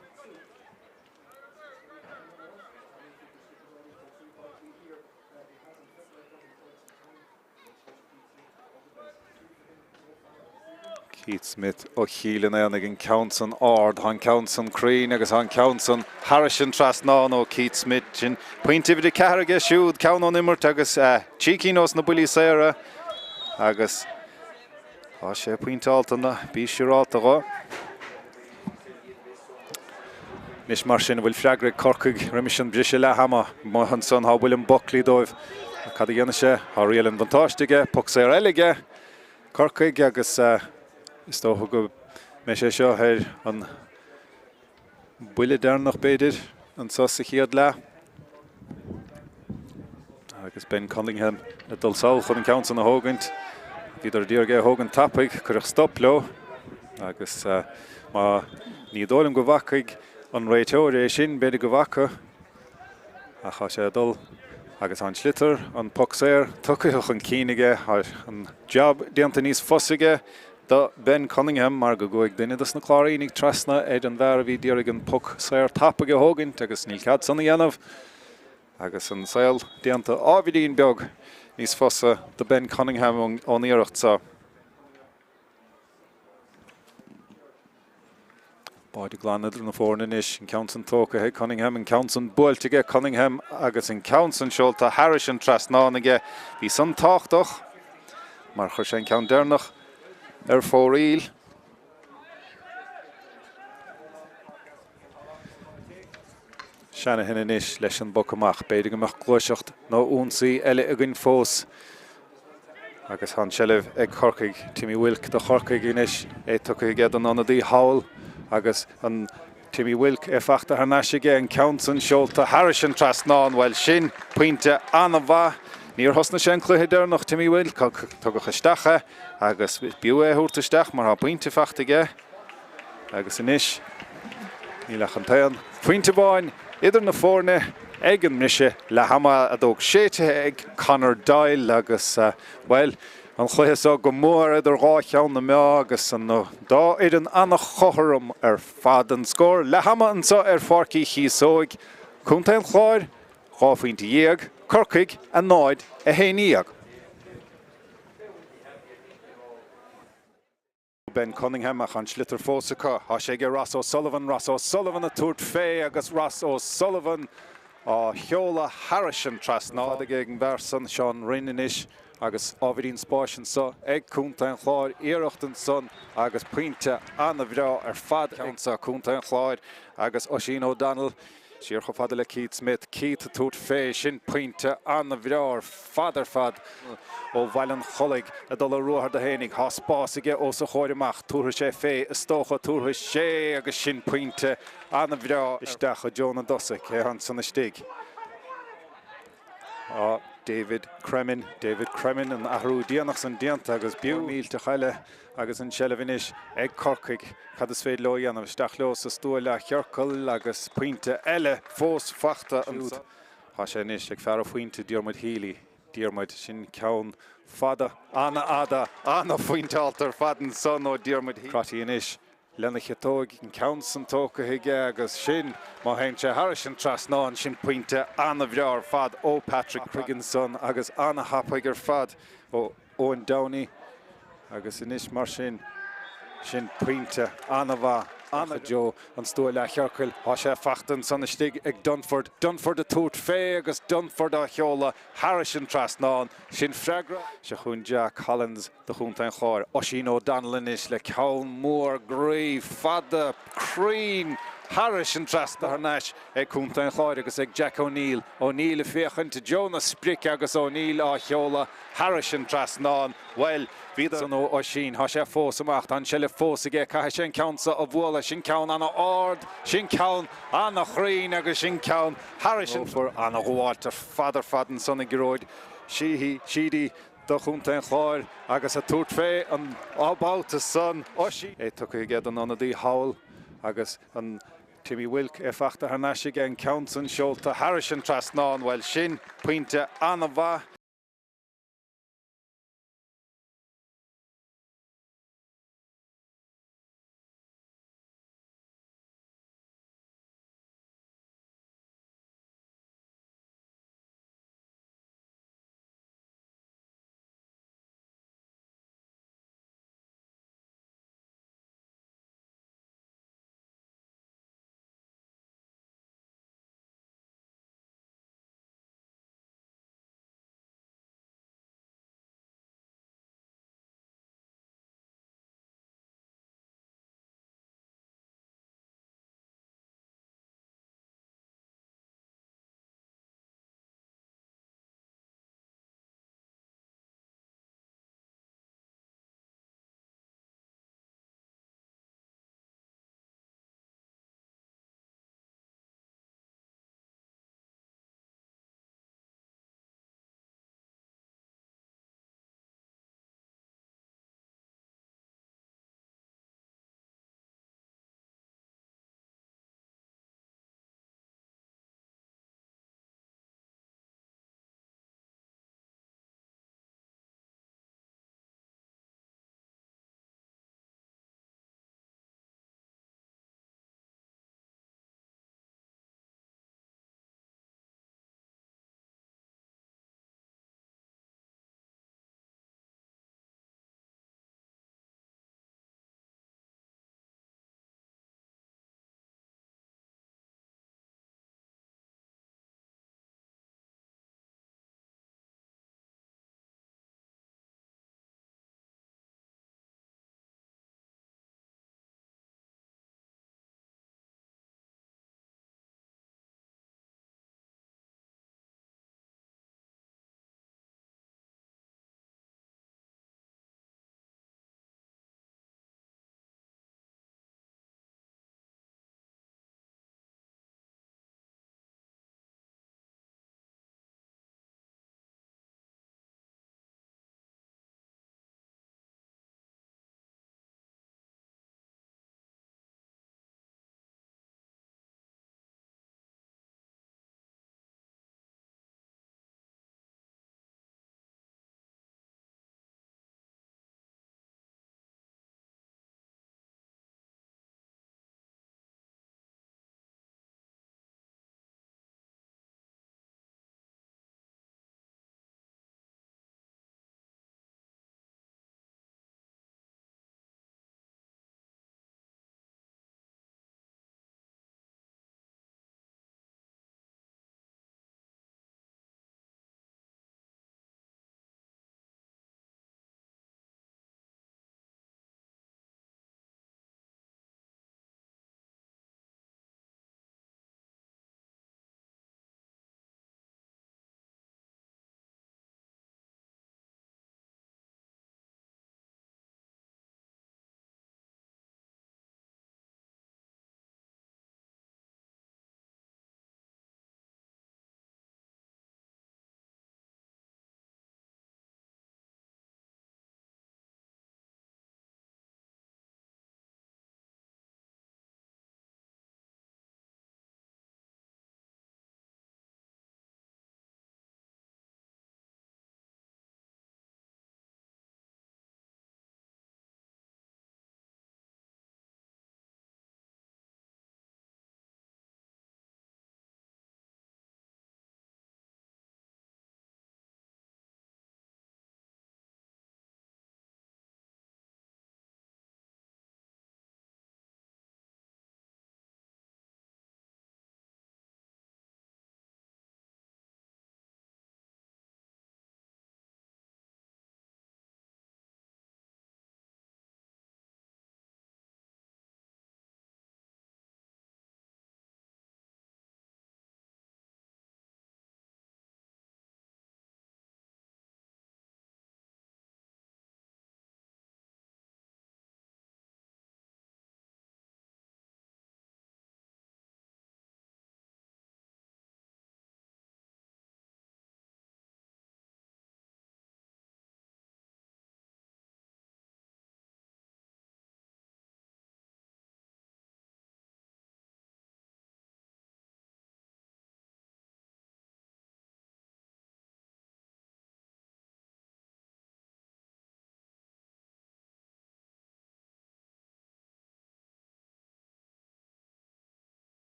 Keith Smith ó Chill an Aonaigh, an ceann san ard, tá an ceann san cruinn agus tá an ceann san thairis an trasnán ó Keith Smith. Sin pointe uimhir 4 aige siúd, ceann ón imirt agus 3 cinn ós na buillí saora agus tá sé pointeálta, ná bí siúrálta dho. Anois mar sin, an bhfuil freagra ag Corcaigh roimis an briseadh leath ama? Amuigh ansan tá William Buckley dóibh. Ach cad a dhéanfaidh sé? Tá riail an bhuntáiste aige, poc saor eile aige Corcaigh agus is dócha go mbeidh sé seo ar an buille deireanach b'fhéidir anso sa chéad leath. Agus Ben Cunningham ag dul sall chun an ceann san a thógaint. Bhíodar ag iarraidh é a thógaint tapaidh, cuireadh stop leo agus má ní dóigh liom go bhfacaidh an réiteoir é sin, b'fhéidir go bhfaca, ach tá sé ag dul agus tá an sliotar, an poc saor, tugtha chun cinn aige, tá an jab déanta níos fusa aige do Ben Cunningham mar go gcuaigh duine dos na Cláirínigh trasna ar an bhfear a bhí d'iarraidh an poc saor tapaidh a thógaint agus níl cead san a dhéanamh. Agus an saol déanta ábhairín beag níos fusa do Ben Cunningham ón iarracht seo. Báide glan idir na foirne anois, an ceann san tógtha ag Cunningham, an ceann san buailte aige Cunningham agus an ceann san seolta thairis an trasnán aige. Bhí san tábhachtach mar chuir sé an ceann deireanach ar fóraoil. Shanahan anois leis an bpoc amach. B'fhéidir go mbeadh gluaiseacht nó ionsaí eile againn fós agus tá an tseilbh ag Corcaigh. Timmy Wilk do Chorcaigh anois, é tugtha aige don ionadaí thall agus an Timmy Wilk é fachta thar n-ais aige, an ceann san seolta thairis an trasnán. Bhuel, sin pointe an-mhaith. Níor thosnaigh sé an cluiche deireanach, Timmy Wilk, tugadh isteach é agus b'fhiú é a thabhairt isteach mar tá pointe fachta aige. Agus anois, níl ach an t-aon phointe amháin idir na foirne ag an mbriseadh leath ama a fheadóg séidte ag Conor Doyle agus, bhuel, an chluiche seo go mór idir dhá cheann na meá agus an dá fhoireann an-chothrom ar fad. An scór leath ama anseo ar Pháirc Uí Chíosóig, Contae an Chláir, 12 phointe, Corcaigh, 0, 11. Ben Cunningham ach an sliotar fós acu. Tá sé aige Ross O'Sullivan, Ross O'Sullivan ag tabhairt fé agus Ross O'Sullivan á sheoladh thairis an trasnán. Fada aige ag an bhfear san, Seán Rynne anois agus ábhairín spáis anso ag Contae an Chláir. Iarracht ansan agus pointe an-bhreá ar fad anso, Contae an Chláir agus Oisín O'Donnell. Siar chomh fada le Keith Smith. Keith ag tabhairt fé. Sin pointe an-bhreá ar fad ar fad ó Bhaile an Chollaigh ag dul ar ruathar dó fhéinig. Tá spás aige os a chomhair amach. Tabharfaidh sé fé, is dócha. Tabharfaidh sé agus sin pointe an-bhreá isteach i dtreo na dtosaithe. Cé ansan istigh? Tá David Cremin. David Cremin, an athrú déanach san déanta agus b'fhiú millteach eile agus an tseilbh anois ag Corcaigh. Cad is féidir leo a dhéanamh? Isteach leo sa stua leathchiorcail agus pointe eile fós fachta ansiúd. Tá sé anois ag fear an phointe, Diarmuid Healy. Diarmuid, sin ceann fada, an-fhada, an-phointeálta ar fad ansan ó Diarmuid Healy. Crotty anois. lena chiotóig, an ceann san tógtha aige agus sin, má théann sé thairis an trasnán, sin pointe ana-bhreá ar fad ó Patrick Crigg ansan agus ana-thapaidh ar fad ó Eoin Downey agus anois mar sin, sin pointe ana-mhaith, ana i dtreo an stua leathchiorcail. Tá sé fachta ansan istigh ag Dunford, Dunford ag tabhairt fé agus Dunford á sheoladh thairis an trasnán. Sin freagra. Seo chugainn Jack Collins. do Chontae an Chláir. Oisín O'Donnell anois le ceann mór groí fada cruinn thairis an trasnán thar n-ais ag Contae an Chláir agus ag Jack O'Neill. O'Neill ag féachaint i dtreo na sprice agus O'Neill á sheoladh thairis an trasnán. Bhuel, bhíodar san ó Oisín. Tá sé fós amach. Tá an seilbh fós aige. Caithfidh sé an ceann seo a bhualadh. Sin ceann ana-ard. Sin ceann ana-chruinn agus sin ceann thairis an. Ana-ghabháilt ar fad ar fad ansan ag Gearóid Sheedy. do Chontae an Chláir agus ag tabhairt fé an babhta san. Oisín. É tugtha aige don ionadaí thall agus an Timmy Wilk é fachta thar n-ais aige, an ceann san seolta thairis an trasnán. Bhuel, sin pointe an-mhaith.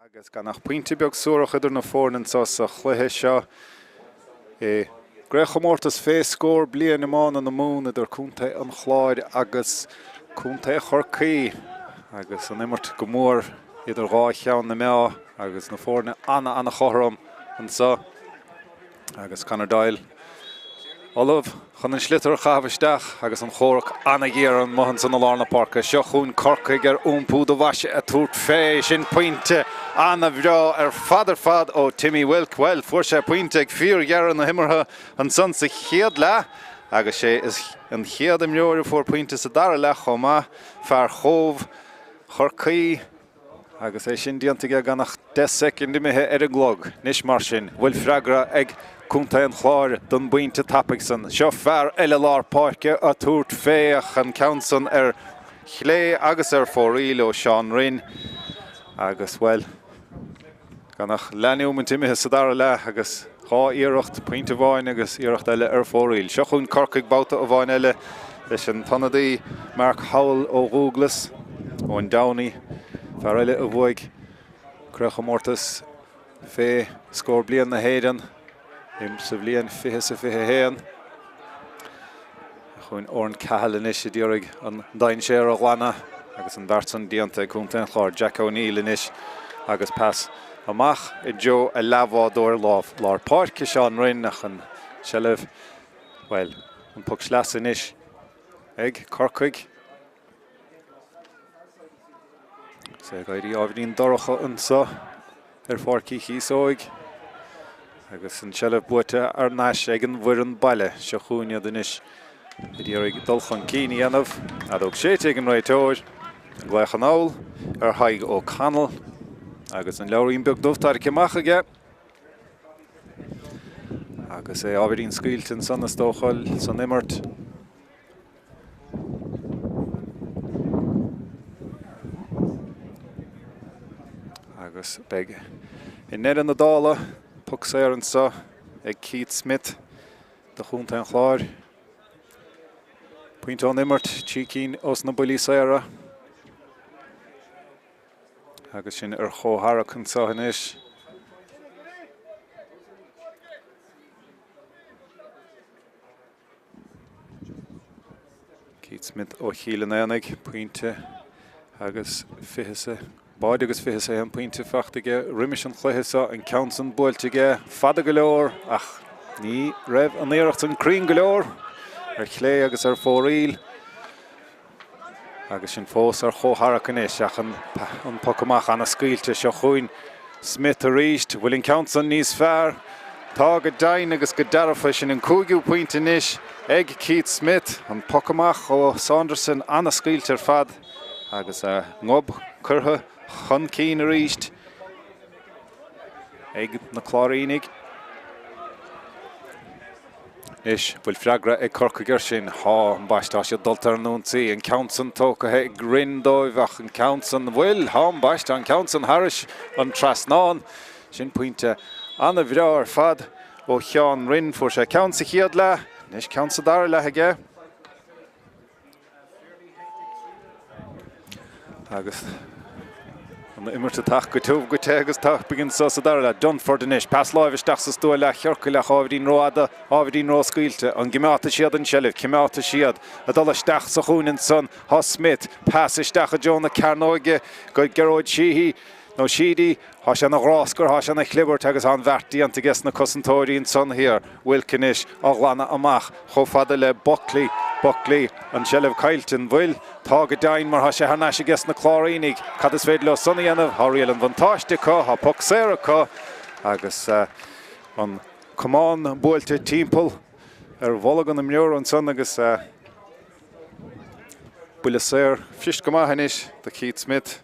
Agus gan ach pointe beag suarach idir na foirne anseo sa chluiche seo i gCraobhchomórtas fé scór bliain iomána na Mumhan idir Contae an Chláir agus Contae Chorcaí agus an imirt go mór idir dhá cheann na meá agus na foirne ana-ana-chothrom anseo. Agus Conor Doyle ullamh chun an sliotar a chaitheamh isteach agus an chomhrac an-ghéar amuigh ansan i lár na páirce. Seo chugainn Corcaigh ar iompú do mhaise ag tabhairt fé. Sin pointe an-bhreá ar fad ar fad ó Timmy Wilk. Bhuel, fuair sé pointe ag fíordheireadh na himeartha ansan sa chéad leath agus sé an chéad imreoir a fuair pointe sa dara leath chomh maith, fear Chóbh Chorcaí. Agus é sin déanta aige gan ach 10 soicind imithe ar an gclog. Anois mar sin, bhfuil freagra ag Contae an Chláir don bpointe tapaidh san? Seo fear eile lár páirce a' tabhairt fé ach an ceann san ar chlé agus ar fóraoil ó Seán Rinn agus, bhuel, Gan ach leathneomant imithe sa dara leath agus dhá iarracht, pointe amháin agus iarracht eile ar fóraoil. Seo chugainn Corcaigh babhta amháin eile leis an t-ionadaí Mark Howell ó Dhúglas, Eoin Downey, fear eile a bhuaigh Craobhchomórtas fé scór bliain na hÉireann sa bhliain 20 is a 21. Chugainn Oran Cahill anois a d'iarraidh an dainséar a ghlanadh agus an beart san déanta ag Contae an Chláir. Jack O'Neill anois agus pas amach i dtreo a leathbhádóir lár páirce, Seán Rinn, ach an tseilbh, bhuel, an poc sleasa anois ag Corcaigh. Is é ag éirí ábhairín dorcha anseo ar Pháirc Uí Chíosóig agus an tseilbh buaite thar n-ais ag an bhfoireann baile. Seo chugainn iad anois ag iarraidh dul chun cinn a dhéanamh. Fheadóg séidte ag an réiteoir. An glaoch anall ar Thadhg O'Connell agus an leabhairín beag dubh tarraicthe amach aige. Agus é ábhairín scaoilte ansan is dócha san imirt. Agus beidh i ndeireadh na dála poc saor anseo ag Keith Smith do Chontae an Chláir. Pointe ón imirt, 3 cinn ós na buillí saora. Agus sin ar chomhtharrac anseo anois. Keith Smith ó Chill an Aonaigh, pointe agus fiche sa báide agus fiche is a haon pointe faighte aige roimis an chluiche seo, an ceann san buailte aige fada go leor ach ní raibh an iarracht san cruinn go leor ar chlé agus ar fóraoil. Agus sin fós ar chomhtharrac anois ach an poc amach ana-scaoilte. Seo chugainn Smith arís. Bhfuil an ceann san níos fearr? Tá go deimhin agus go dearfa. Sin an cúigiú pointe anois ag Keith Smith. An poc amach ó Saunderson ana-scaoilte ar fad agus a ngob curtha chun cinn arís. ag na Cláirínigh. Anois, bhfuil freagra ag Corcaigh air sin? Tá, ambaiste, tá siad dulta ar an ionsaí. An ceann san tógtha ag Rinn dóibh ach an ceann san, bhfuil? Tá, ambaiste, an ceann san thairis an trasnán. Sin pointe ana-bhreá ar fad ó Sheán Rinn. Fuair sé ceann sa chéad leath, anois ceann sa dara leath aige. Agus an imirt ag teacht go tiubh, go te agus tapaidh anso sa dara leath. Dunford anois, pas láimhe isteach sa stua leathchiorcail ach ábhairín rófhada, ábhairín róscaoilte. An gcimeádfaidh siad an tseilbh? Cimeádfaidh siad. Ag dul isteach sa chúinne ansan, tá Smith. Pas isteach i dtreo na cearnóige go Gearóid Sheehy. Nó Sheedy. Tá sé ina ghráscar, tá sé ina chlibirt agus tá an bheart déanta aige sna cosantóirí ansan thiar. Wilk anois á ghlanadh amach chomh fada le Buckley. Buckley, an tseilbh caillte, an bhfuil? Tá go deimhin mar tá sé thar n-ais aige sna Cláirínigh. Cad is féidir leo san a dhéanamh? Tá riail an bhuntáiste acu, tá poc saor acu agus an camán buailte timpeall ar bholg an imreora ansan agus buille saor fuirist go maith anois do Keith Smith.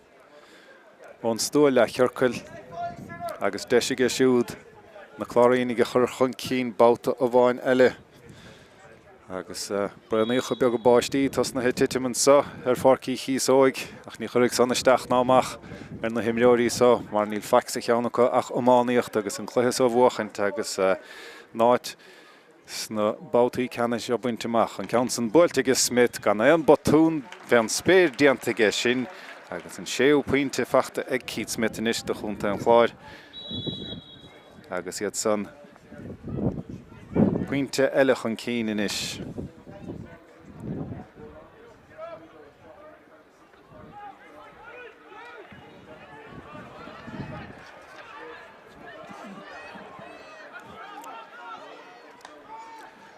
ón stua leathchiorcail agus deis aige siúd na Cláirínigh a chur chun cinn babhta amháin eile. Agus braonaíocha beaga báistí tosnaithe ag titim anseo ar Pháirc Uí Chíosóig ach ní chuirfidh san isteach ná amach ar na himreoirí seo mar níl faic sa cheann acu ach iománaíocht agus an cluiche seo a bhuachaint agus a n-áit sna babhtaí ceannais á baint amach. An ceann san buailte aige Smith gan aon botún fén spéir déanta aige. Sin Agus an séú pointe fachta ag Keith Smith anois do chontae an Chláir agus iad san pointe eile chun cinn anois.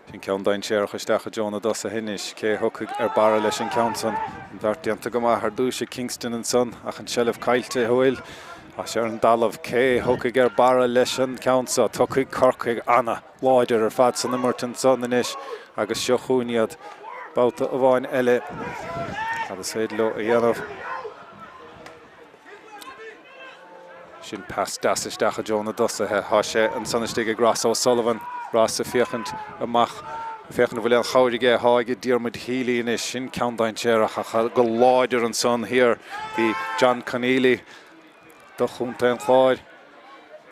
Sin ceann dainséarach isteach i dtreo na dtosaithe anois. Cé a thiocfaidh ar barra leis an ceann san? An bheart déanta go maith ar dtús ag Kingston ansan ach an tseilbh caillte. Bhuel, tá sé ar an dtalamh. Cé a thiocfaidh ar barra leis an ceann so? Tiocfaidh Corcaigh ana láidir ar fad san imirt ansan anois agus seo chugainn iad babhta amháin eile. Cad is féidir leo a dhéanamh? Sin pas deas isteach i dtreo na dtosaithe. Tá sé ansan istigh ag Ross O'Sullivan. Ross ag féachaint amach, ag féachaint an bhfuil aon chabhair aige. Tá aige Diarmuid Healy anois. Sin ceann dainséarach ach go láidir ansan thiar bhí John Conneely do chontae an Chláir.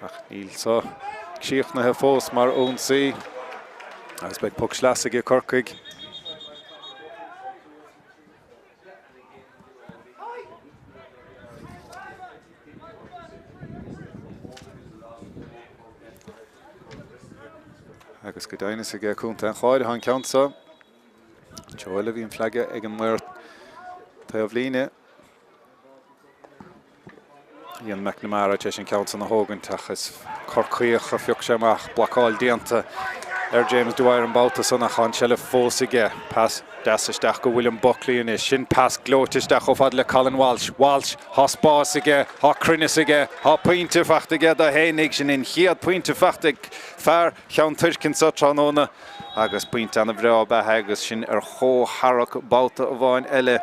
Ach níl so críochnaithe fós mar ionsaí agus beidh poc sleasa aige Corcaigh. Agus go deimhin is aige Contae an Chláir atá an ceann seo. Treo eile a bhí an flag ag an maor taobhlíne. Ian McNamara tar éis an ceann san a thógaint ach is Corcaíoch a phioc sé amach. Blocáil déanta ar James Dwyer an babhta san ach tá an tseilbh fós aige. Pas deas isteach go William Buckley anois. Sin pas gleoite isteach chomh fada le Colin Walsh. Walsh, tá spás aige, tá cruinneas aige, tá pointe fachta aige do fhéinig. Sin an chéad pointe fachta ag fear Cheann Toirc anso tráthnóna agus pointe ana-bhreá ab ea é agus sin ar chomhtharrac babhta amháin eile.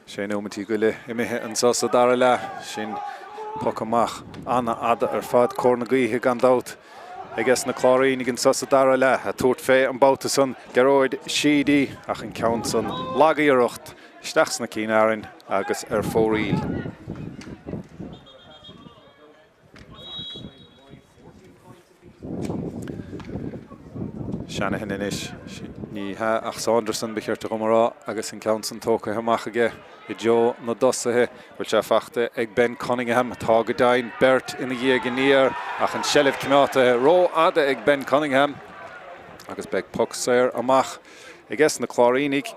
Sé nóimeintí go leith imithe anseo sa dara leath. Sin poc amach an-fhada ar fad. Cóir na gaoithe gan dabht aige na Cláirínigh anseo sa dara leath. Ag tabhairt fé an babhta san Gearóid Sheedy ach an ceann san lag-iarracht isteach sna cinn fhearainn agus ar fóraoil. Shanahan anois. Ní hea ach Saunderson ba chirte dhom a rá agus an ceann san tógtha amach aige i dtreo na dtosaithe. Bhfuil sé fachta ag Ben Cunningham? Tá go deimhin. Beirt ina dhiaidh aniar ach an tseilbh coimeádta ró-fhada ag Ben Cunningham agus beidh poc saor amach aige na Cláirínigh.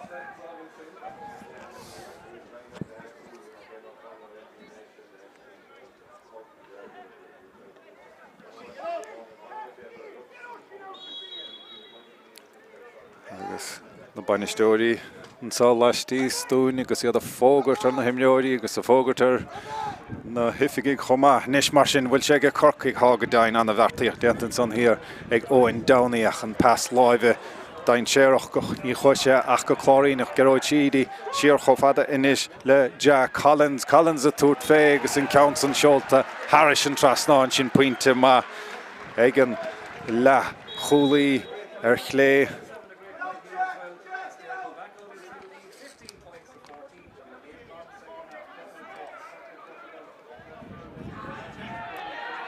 Agus na bainisteoirí anseo laistíos dúinn agus iad ag fógairt ar na himreoirí agus ag fógairt ar na hoifigigh chomh maith. Anois mar sin, bhfuil sé aige Corcaigh? Tá go deimhin an-bheartaíocht déanta ansan thiar ag Eoin Downey ach an pas láimhe dainséarach ní chuaigh sé ach go Cláiríneach. Gearóid Sheedy siar chomh fada anois le Jack Collins. Collins ag tabhairt fé agus an ceann san seolta thairis an trasnán. Sin pointe maith ag an leathchúlaí ar chlé.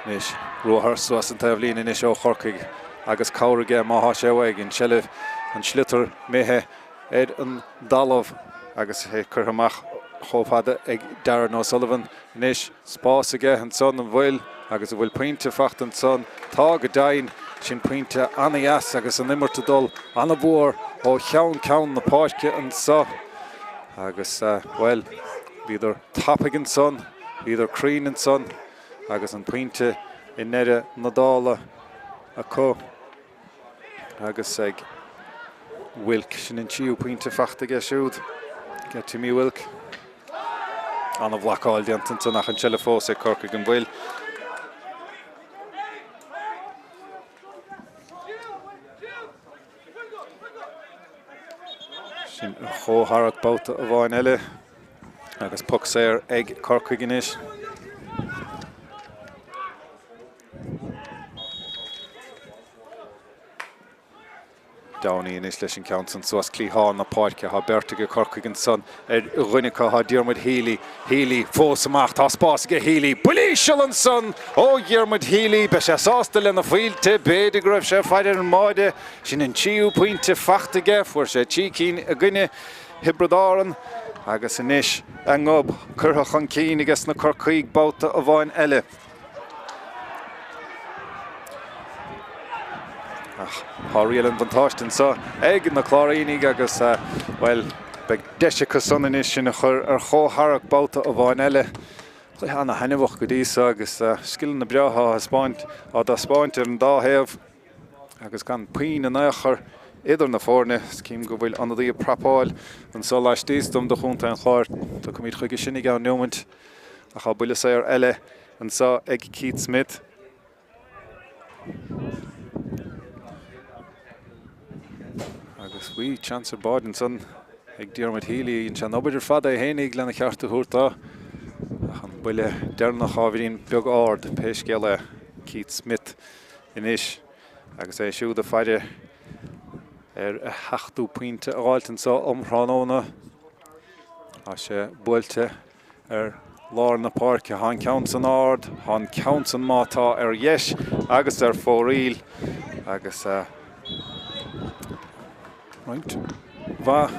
Anois, ruathar suas an taobhlíne anois ó Chorcaigh agus cabhair aige má thá sé uaidh. An tseilbh, an sliotar imithe ar an dtalamh agus é curtha amach chomh fada ag Darren O'Sullivan. Anois, spás aige ansan, an bhfuil? Agus an bhfuil pointe fachta ansan? Tá go deimhin. Sin pointe ana-dheas agus an imirt ag dul ana-mhór ó cheann ceann na páirce anso. Agus, bhuel, bhíodar tapaidh ansan. Bhíodar cruinn ansan agus an pointe i ndeireadh na dála acu agus ag Wilk. Sin an tríú pointe fachta aige siúd, ag Timmy Wilk. Ana-bhlocáil déanta ansan ach an tseilbh fós ag Corcaigh an bhfuil. Sin ar chomhtharrac babhta amháin eile agus poc saor ag Corcaigh anois. Downey anois leis an ceann san suas cliathán na páirce. Tá beirt ag Corcaigh ansan ar dhuine acu. Tá Diarmuid Healy. Healy fós amach. Tá spás aige Healy. Buille íseal ansan ó Dhiarmuid Healy. Beidh sé sásta lena phointe. B'fhéidir go raibh sé ag faire ar an mbáide. Sin an tríú pointe fachta aige. Fuair sé 3 cinn i gcoinne Thiobraid Árann agus anois a ngob curtha chun cinn aige sna Corcaígh babhta amháin eile. Ach tá riail an bhuntáiste anseo ag na Cláirínigh agus, bhuel, beidh deis acu san anois sinn a chur ar chomhtharrac babhta amháin eile. Cluiche ana-thaitneamhach go dtí seo agus scileanna breátha á thaispeáint, á dtaispeáint ar an dá thaobh agus gan puinn in aon chor idir na foirne. Cím go bhfuil ionadaí ag prapáil anseo laistíos dom do chontae an Chláir. Tiocfaimid chuige sin i gceann neomaint. Ach tá buille saor eile anseo ag Keith Smith. Agus bhí seans ar báide ansan ag Diarmuid Healy. Dhein sé an obair ar fad é fhéinig lena cheart a thabhairt dó. Ach an buille deireanach ábhairín beag ard, pé scéal é. Keith Smith anois agus é siúd ag faire ar a sheachtú pointe a dh'fháilt anseo um thráthnóna. Tá sé buailte ar lár na páirce. Tá an ceann san ard, tá an ceann san má tá ar dheis agus ar fóraoil agus roinnt mhaith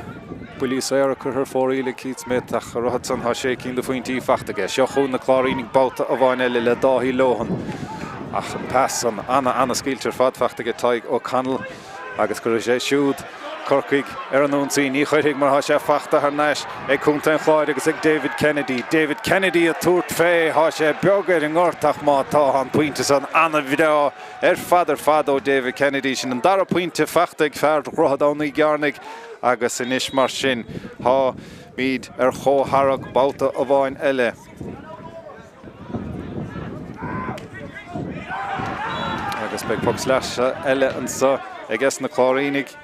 buillí saora curtha ar fóraoil ag Keith Smith ach a rotha san tá sé cinn de phointí fachta aige. Seo chugainn na Cláirínigh babhta amháin eile le Dáithí Lohan ach an pas san ana-ana-scaoilte ar fad fachta aige Tadhg O'Connell. Agus cuirfidh sé siúd Corcaigh ar an ionsaí. Ní chuirfidh mar tá sé fachta thar n-ais ag contae an Chláir agus ag David Kennedy. David Kennedy ag tabhairt fé. Tá sé beag ar an ngort ach má tá, tá an pointe san ana-bhreá ar fad ar fad ó David Kennedy. Sin an dara pointe fachta ag fear Dhroichead Abhann Uí gCearnaigh agus anois mar sin táimid ar chomhtharrac babhta amháin eile. Agus beidh poc sleasa eile anseo aige na Cláirínigh.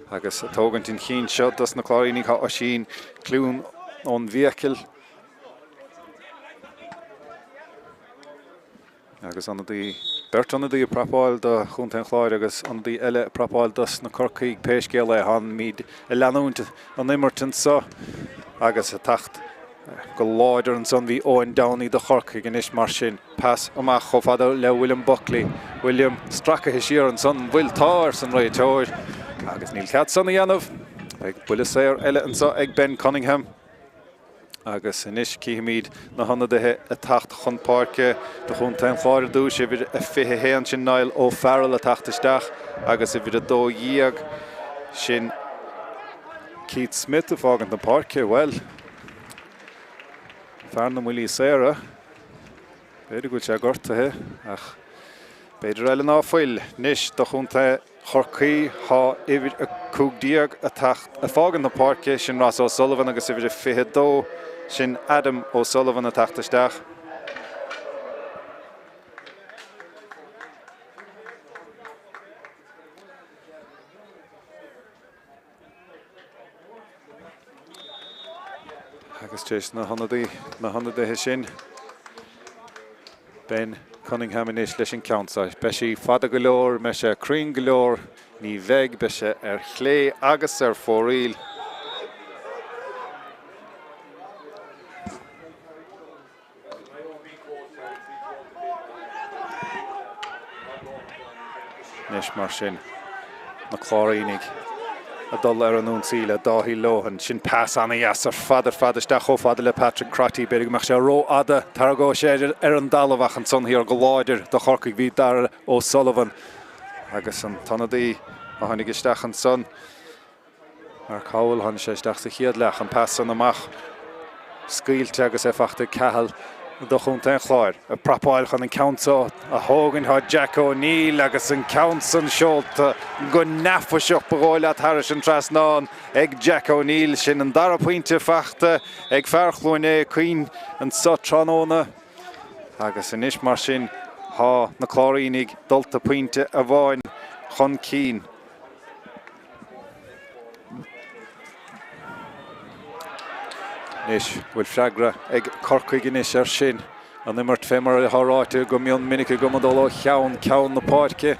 Agus ag tógaint an chinn seo dos na Cláirínigh tá Oisín Clune ón bhFiacail. Agus ionadaí, beirt ionadaí ag prapáil do Chontae an Chláir agus ionadaí eile ag prapáil dos na Corcaígh, pé scéal é, táimid ag leanúint an imirt anso agus ag teacht go láidir ansan bhí Eoin Downey do Chorcaigh anois mar sin. Pas amach chomh fada le William Buckley. William stracaithe siar ansan, an bhfuil? Tá, arsa an réiteoir agus níl cead san a dhéanamh. Beidh buille saor eile anso ag Ben Cunningham. Agus anois cífimid na hionadaithe ag teacht chun páirce do chontae an Chláir ar dtús, uimhir a 21, sin Niall O'Farrell ag teacht isteach agus uimhir a 12, sin Keith Smith ag fágaint na páirce. Bhuel, fear na mbuillí saora, b'fhéidir go bhfuil sé gortaithe ach b'fhéidir eile ná fuil. Anois do chontae Chorcaí, tá uimhir 15 ag teacht, ag fágaint na páirce, sin Ross O'Sullivan agus uimhir 22, sin Adam O'Sullivan ag teacht isteach. Agus tar éis na hionadaí, na hionadaithe sin, Ben Cunningham anois leis an ceann seo. Beidh sí fada go leor, mbeidh sé cruinn go leor, ní bheidh, beidh sé ar chlé agus ar fóraoil. Anois mar sin, na Cláirínigh ag dul ar an ionsaí le Dáithí Lohan. Sin pas ana-dheas ar fad ar fad isteach chomh fada le Patrick Crotty. B'fhéidir go mbeadh sé rófhada, tarraingeoidh sé ar an dtalamh ach ansan thiar go láidir do Chorcaigh bhí Darragh O'Sullivan agus an t-ionadaí a tháinig isteach ansan. Mark Howell, tháinig sé isteach sa chéad leath, an pas san amach scaoilte agus é fachta ag Cahill do chontae an Chláir. Ag prapáil chun an ceann seo a thógaint tá Jack O'Neill agus an ceann san seolta go neafaiseach ba dhóigh leat thairis an trasnán ag Jack O'Neill. Sin an dara pointe fachta ag fear Chluain Eochaidh anso tráthnóna agus anois mar sin tá na Cláirínigh dulta pointe amháin chun cinn. Anois, bhfuil freagra ag Corcaigh anois air sin? An imirt, fé mar atá ráite go mion minic agam, ag dul ó cheann ceann na páirce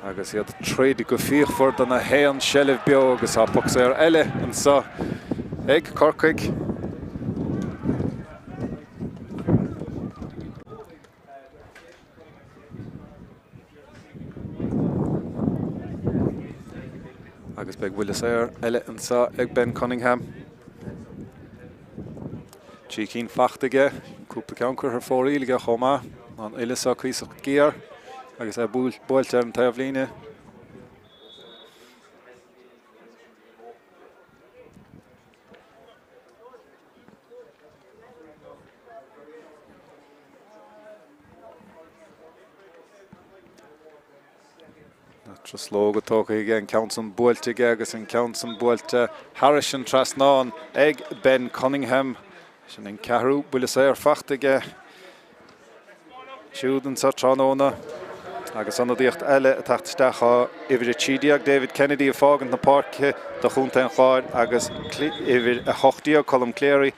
agus iad ag troid go fíochmhar don aon seilbh beo agus tá poc saor eile anseo ag Corcaigh. Agus beidh buille saor eile anseo ag Ben Cunningham. 3 cinn fachta aige, cúpla ceann curtha ar fóraoil aige chomh maith. An uille seo cuíosach géar agus é buailte ar an taobhlíne. Na truslóga tógtha aige, an ceann san buailte aige agus an ceann san buailte thairis an trasnán ag Ben Cunningham. Sin an ceathrú buille saor fachta aige siúd anseo tráthnóna. Agus ionadaíocht eile ag teacht isteach tá uimhir 13 David Kennedy ag fágaint na páirce do chontae an Chláir agus uimhir 18 Colm Cleary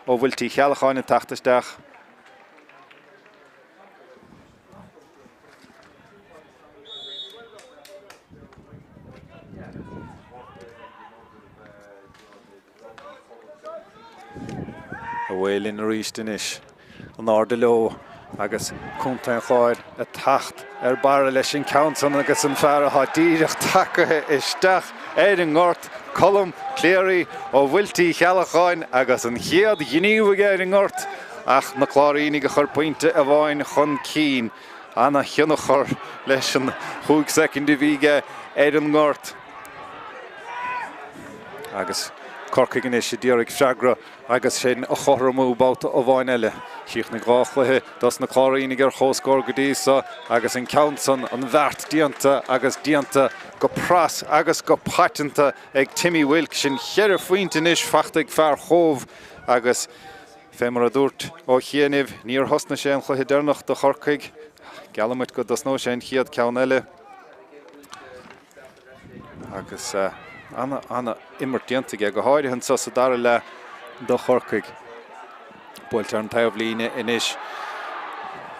ó Mhuilte Uí Cheallacháin ag teacht isteach. Away linn arís anois. In airde leo agus Contae an Chláir ag teacht ar barra leis an ceann san agus an fear atá díreach tagtha isteach ar an ngort, Colm Cleary ó Mhuilte Uí Cheallacháin agus an chéad ghníomh aige ar an ngort ach na Cláirínigh a chur pointe amháin chun cinn. Ana-thionchar leis an chúig soicind a bhí aige ar an ngort. Agus Corcaigh anois a d'iarraidh freagra agus sin a chothromú babhta amháin eile. Chríochnaigh 2 chluiche dos na Cláirínigh ar comhscór go dtí so agus an ceann san, an bheart déanta agus déanta go pras agus go paiteanta ag Timmy Wilk. Sin cheithre phointe anois fachta ag fear Chóbh agus fé mar a dúirt ó chianaibh, níor thosnaigh sé an chluiche deireanach do Chorcaigh. Geallaimid go dtosnóidh sé an chéad ceann eile. Agus ana-imirt déanta aige, go háirithe anseo sa dara leath do Chorcaigh. Buailte ar an taobhlíne anois.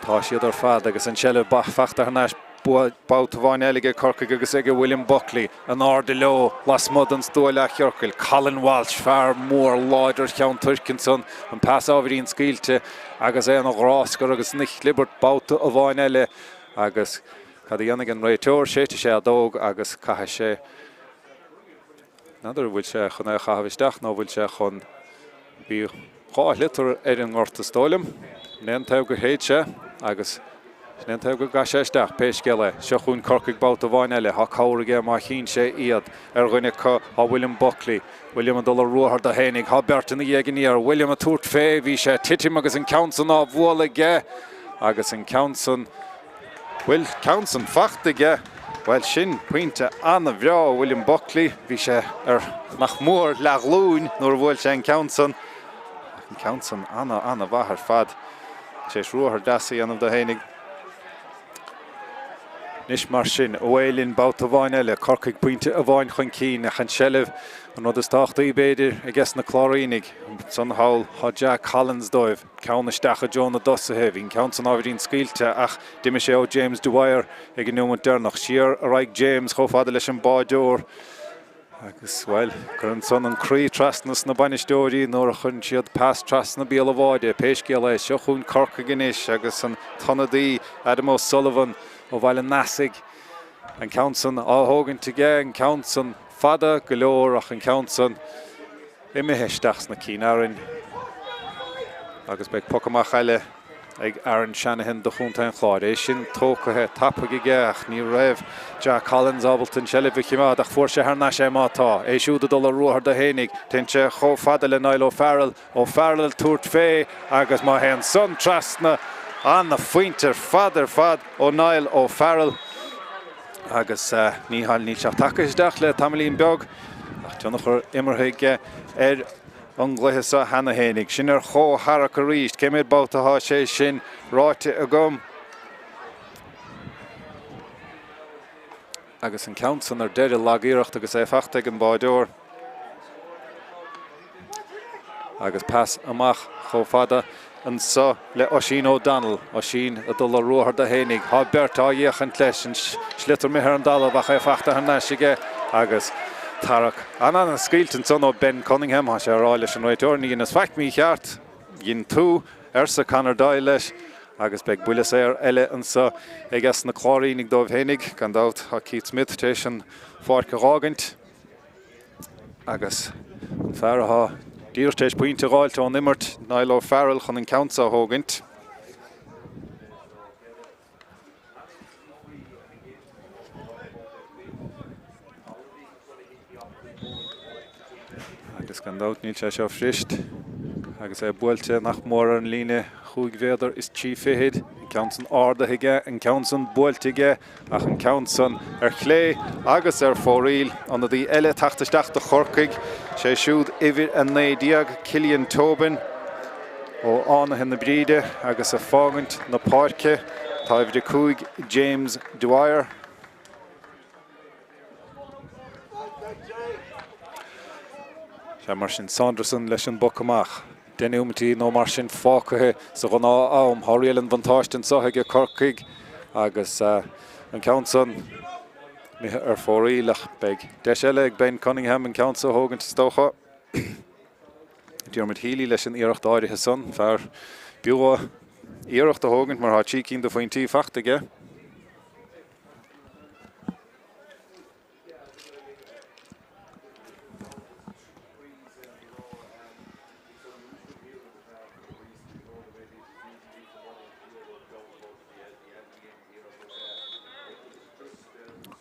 Tá siad ar fad agus an tseilbh fachta thar n-ais babhta amháin eile ag Corcaigh agus ag William Buckley. In airde leo lasmuigh den stua leathchiorcail. Colin Walsh, fear mór láidir Cheann Toirc ansan, an pas ábhairín scaoilte agus é ina ghráscar agus ina chlibirt babhta amháin eile agus Cad a dhéanfaidh an réiteoir? Séidfidh sé fheadóg agus caithfidh sé, n'fheadar an bhfuil sé chun é a chaitheamh isteach nó an bhfuil sé chun, bhí 2 shliotar ar an ngort is dóigh liom. Sin é an taobh gur shéid sé agus sin é an taobh go gcaith sé isteach, pé scéal é. Seo chugainn Corcaigh babhta amháin eile. Tá cabhair aige má chíonn sé iad. Ar dhuine acu tá William Buckley. William ag dul ar ruathar dó fhéinig. Tá beirt ina dhiaidh aniar. William ag tabhairt fé. Bhí sé ag titim agus an ceann san á bhualadh aige agus an ceann san. Bhfuil ceann san fachta aige? Bhuel, sin pointe an-bhreá ó William Buckley. Bhí sé ar nach mór leathghlúin nuair a bhuail sé an ceann san. Ach an ceann san ana-ana-mhaith ar fad. Tar éis ruathar deas a dhéanamh dó fhéinig. Anois mar sin, away linn babhta amháin eile. Corcaigh pointe amháin chun cinn ach an tseilbh, an rud is tábhachtaí b'fhéidir, aiges na Cláirínigh. Ansan thall, tá Jack Collins dóibh. Ceann isteach i dtreo na dtosaithe. Bhí an ceann san ábhairín scaoilte ach d'imigh sé ó James Dwyer ag an neomat deireanach. Siar ar aghaidh James chomh fada leis an báideoir agus, bhuel, cuireann san an croí trasna sna bainisteoirí nuair a chuireann siad pas trasna béal an bháide. Pé scéal é, seo chugainn Corcaigh anois agus an t-ionadaí Adam O'Sullivan ó Bhaile an Easaigh, an ceann san á thógaint aige, an ceann san fada go leor ach an ceann san. Imithe isteach sna cinn fhearainn agus beidh poc amach eile ag Aaron Shanahan do chontae an Chláir. É sin tógtha tapaidh aige ach ní raibh Jack Collins ábalta an tseilbh a choimeád ach fuair sé thar n-ais é má tá. É siúd ag dul ar ruathar dó fhéinig. Téann sé chomh fada le Niall O'Farrell. O'Farrell ag tabhairt fé agus má théann san trasna, an-phointe ar fad ar fad ó Niall O'Farrell agus ní níl sé ach tagtha isteach le tamaillín beag. Ach tionchar imeartha aige ar an gcluiche seo cheana fhéinig. Sin ar chomhtharrac arís. Cé mhéad babhta atá sé sin ráite agam? Agus an ceann san ar deireadh, lag-iarracht agus é fachta ag an báideoir. Agus pas amach chomh fada anso le Oisín O'Donnell. Oisín ag dul ar ruathar dó fhéinig. Tá beirt á fhéachaint leis. An sliotar imithe ar an dtalamh ach é fachta thar n-ais aige agus tarrac an-an-scaoilte ansan ó Ben Cunningham. Tá sé ag rá leis an réiteoir, Ní dheineas faic mícheart. Dhein tú, arsa Conor Doyle leis agus beidh buille saor eile anso aiges na Cláirínigh dóibh fhéinig. Gan dabht tá Keith Smith tar éis an pháirc a dh'fhágaint. Agus an fear atá díreach tar éis pointe a dh'fháilt ón imirt, Niall O'Farrell, chun an ceann seo a thógaint. Agus gan dabht níl sé seo fuirist agus é buailte nach mór ar an líne chúig mhéadar is trí fichid. An ceann san ardaithe aige, an ceann san buailte aige. Ach an ceann san ar chlé agus ar fóraoil. Ionadaí eile ag teacht isteach do Chorcaigh, sé siúd uimhir 19, Cillian Tobin ó Fhánaithe na Bríde agus ag fágaint na páirce tá uimhir 5, James Dwyer. Sea, mar sin, Saunderson leis an bpoc amach. Deich neomaití nó mar sin fágtha sa ghnáth-am. Tá riail an bhuntáiste anseo aige Corcaigh agus an ceann san imithe ar fóraoil ach beidh deis eile ag Ben Cunningham an ceann seo a thógaint is dócha. Diarmuid Healy leis an iarracht áirithe san. Fear b'fhiú iarracht a thógaint mar tá trí cinn de phointí fachta aige.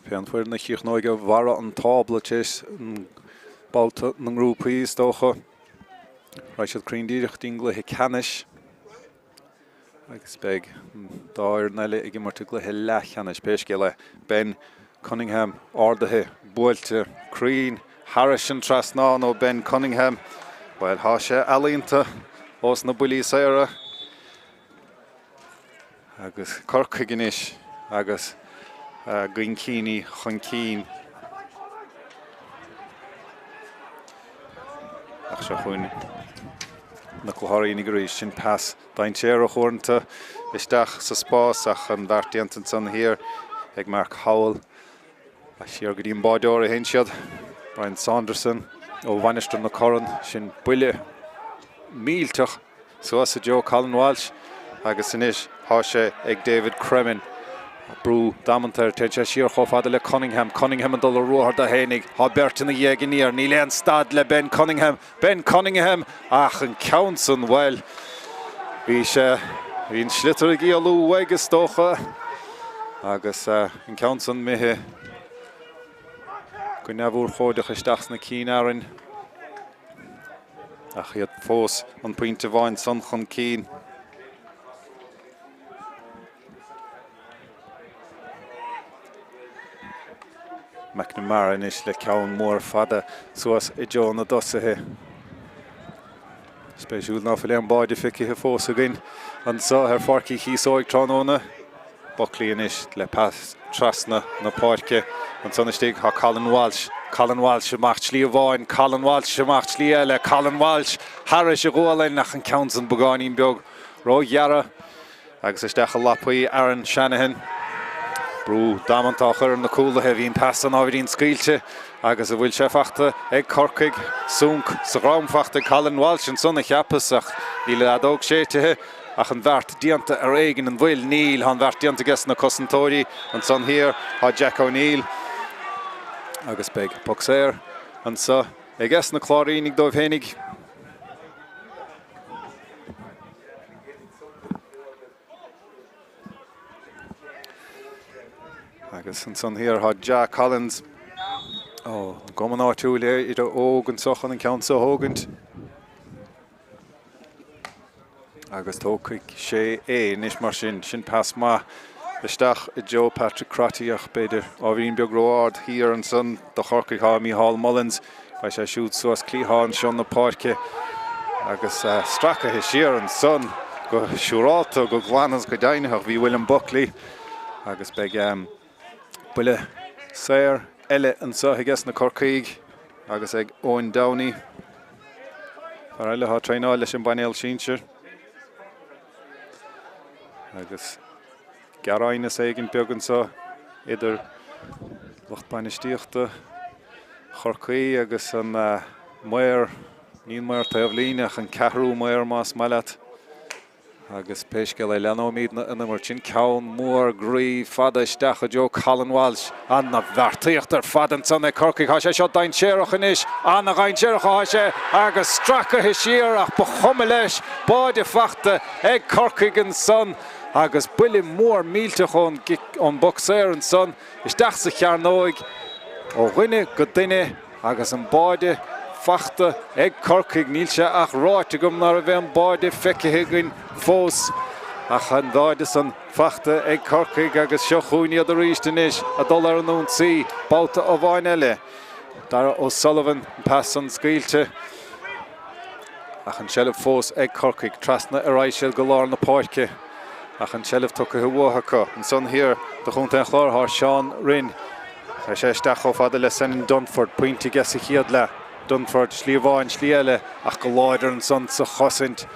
Pé an foireann a chríochnóidh ar bharra an tábla tar éis babhta na ngrúpaí, is dócha, raghaidh siad cruinn díreach go dtí an gcluiche ceannais. Agus beidh an dá fhoireann eile ag imirt i gcluiche leathcheannais, pé scéal é. Ben Cunningham ardaithe, buailte, cruinn, thairis an trasnán ó Ben Cunningham. Bhuel, thá sé ealaíonta ós na buillí saora. Agus Corcaigh anois agus a gcoincíní chun cinn. Ach seo chugainn na Clárínigh arís. Sin pas dainséarach uaireanta isteach sa spás ach an bheart déanta ansan thiar ag Mark Howell. Siar go dtí an báideoir a théann siad. Brian Saunderson ó Mhainistir na Corann. Sin buille millteach. Suas i dtreo Colin Walsh agus anois tá sé ag David Cremin. Brú damanta air. Téann sé siar chomh fada le Cunningham. Cunningham ag dul ar ruathar dó fhéinig. Tá beirt ina dhiaidh aniar. Níl aon stad le Ben Cunningham. Ben Cunningham! Ach an ceann san, bhuel, bhí sé, bhí an sliotar ag éalú uaidh is dócha agus an ceann san imithe go neamhurchóideach isteach sna cinn fhearainn. Ach iad fós an pointe amháin san chun cinn. McNamara anois le ceann mór fada suas i dtreo na dtosaithe. Spéisiúil ná fuil aon báide feicthe fós againn anseo ar Pháirc Uí Chíosóig tráthnóna. Buckley anois le pas trasna na páirce. Ansan istigh tá Colin Walsh. Colin Walsh amach slí amháin, Colin Walsh amach slí eile, Colin Walsh thairis a ghualainn ach an ceann san beagáinín beag róghearr agus isteach i lapaí Aaron Shanahan. Brú damanta á chur ar na cúlaithe. Bhí an pas san ábhairín scaoilte agus an bhfuil sé fachta ag Corcaigh. Súnc sa dhrom fachta ag Colin Walsh ansan a cheapas ach níl an fheadóg séidthe. Ach an bheart déanta ar éigin, an bhfuil? Níl. Tá an bheart déanta aige sna cosantóirí ansan thiar. Tá Jack O'Neill agus beidh poc saor anso aige sna Cláirínigh dóibh fhéinig. Agus ansan thiar tá Jack Collins ó an gcumann áitiúil Éire Óg anso chun an ceann so a thógaint. Agus tógfaidh sé é anois mar sin. Sin pas maith isteach i dtreo Patrick Crotty ach b'fhéidir ábhairín beag ró-ard thiar ansan do Chorcaigh. Tá Mícheál Mullins, beidh sé siúd suas cliathán seo na páirce agus stracaithe siar ansan go siúrálta, go glan agus go deimhnitheach. Bhí William Buckley agus beidh buille saor eile anseo aige sna Corcaígh agus ag Eoin Downey. Fear eile atá ag traenáil leis an bpainéal sinsir. Agus gearr-aighneas éigin beag anseo idir lucht bainistíochta Chorcaí agus an maor, ní an maor taobh líne ach an ceathrú maor más maith leat. Agus pé scéal é, leanóimidne an imirt. Sin ceann mór groí fada isteach i dtreo Colin Walsh. Ana-bheartaíocht ar fad ansan ag Corcaigh. Tá sé seo dainséarach anois. Ana-dhainséarach atá sé agus stracaithe siar ach ba chuma leis. Báide fachta ag Corcaigh ansan agus buille mór millteach ón bpoc saor ansan isteach sa chearnóig ó dhuine go duine. Agus an báide fachta ag Corcaigh, níl sé ach ráite agam ná raibh aon báide feicthe againn fós ach an báide san fachta ag Corcaigh agus seo chugainn iad arís anois ag dul ar an ionsaí babhta amháin eile. Darragh O'Sullivan, an pas san scaoilte ach an tseilbh fós ag Corcaigh. Trasna ar aghaidh siad go lár na páirce ach an tseilbh tugtha uathu acu. Ansan thiar do chontae an Chláir tá Seán Rynne. Tá sé isteach chomh fada le Senan Dunford, pointe aige sa chéad leath. Dunford, slí amháin, slí eile, ach go láidir ansan sa chosaint.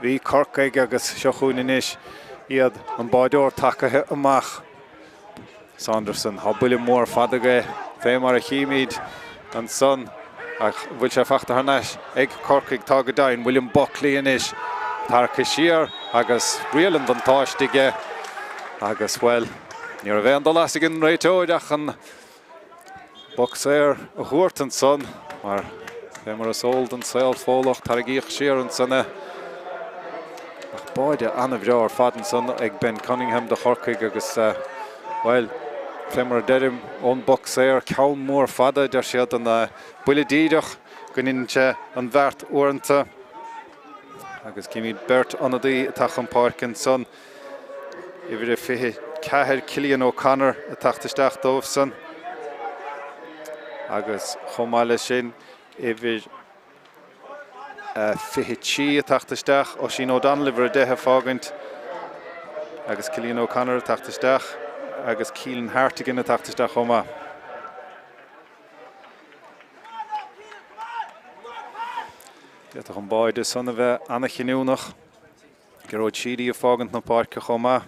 Bhí Corcaigh agus seo chugainn anois iad, an báideoir tacaithe amach. Saunderson, tá buille mór fada aige, fé mar a chímid ansan. Ach an bhfuil sé fachta thar n-ais ag Corcaigh? Tá go deimhin. William Buckley anois tarraicthe siar agus riail an bhuntáiste aige agus, bhuel, ní raibh aon dul as ag an réiteoir ach an poc saor a thabhairt ansan mar, fé mar is eol don saol Fódhlach, tarraingíodh siar ansan é. Ach báide an-bhreá ar fad ansan ag Ben Cunningham do Chorcaigh agus, bhuel, Fé mar a deirim, ón bpoc saor, ceann mór fada, deir siad, an buille díreach, go ndeineann sé an bheart uaireanta. Agus címid beirt ionadaí ag teacht chun páirce ansan. Uimhir a 24, Cillian O'Connor, ag teacht isteach dóibhsan. Agus chomh maith leis sin, uimhir. 23 ag teacht isteach, Oisín O'Donnell uimhir 10 ag fágaint agus Cillian O'Connor ag teacht isteach agus Keelan Hartigan ag teacht isteach chomh maith. D'fhéadfadh an báide san a bheith an-chinniúnach. Gearóid Sheedy ag fágaint na páirce chomh maith.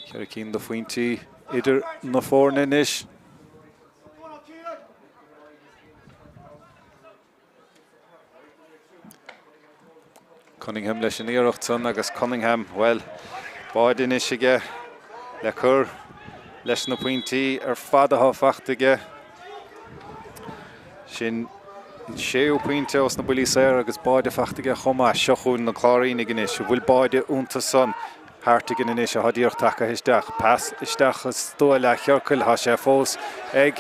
Cheithre cinn de phointí idir na foirne anois. Cunningham leis an iarracht san agus Cunningham, bhuel, báide anois aige le cur leis na pointí ar fad atá fachta aige. Sin an séú pointe ós na buillí saora agus báide fachta aige chomh maith. Seo chugainn na Cláirínigh anois. An bhfuil báide iontu san? Hartigan anois atá díreach tagtha isteach. Pas isteach i stua leathchiorcail. Tá sé fós ag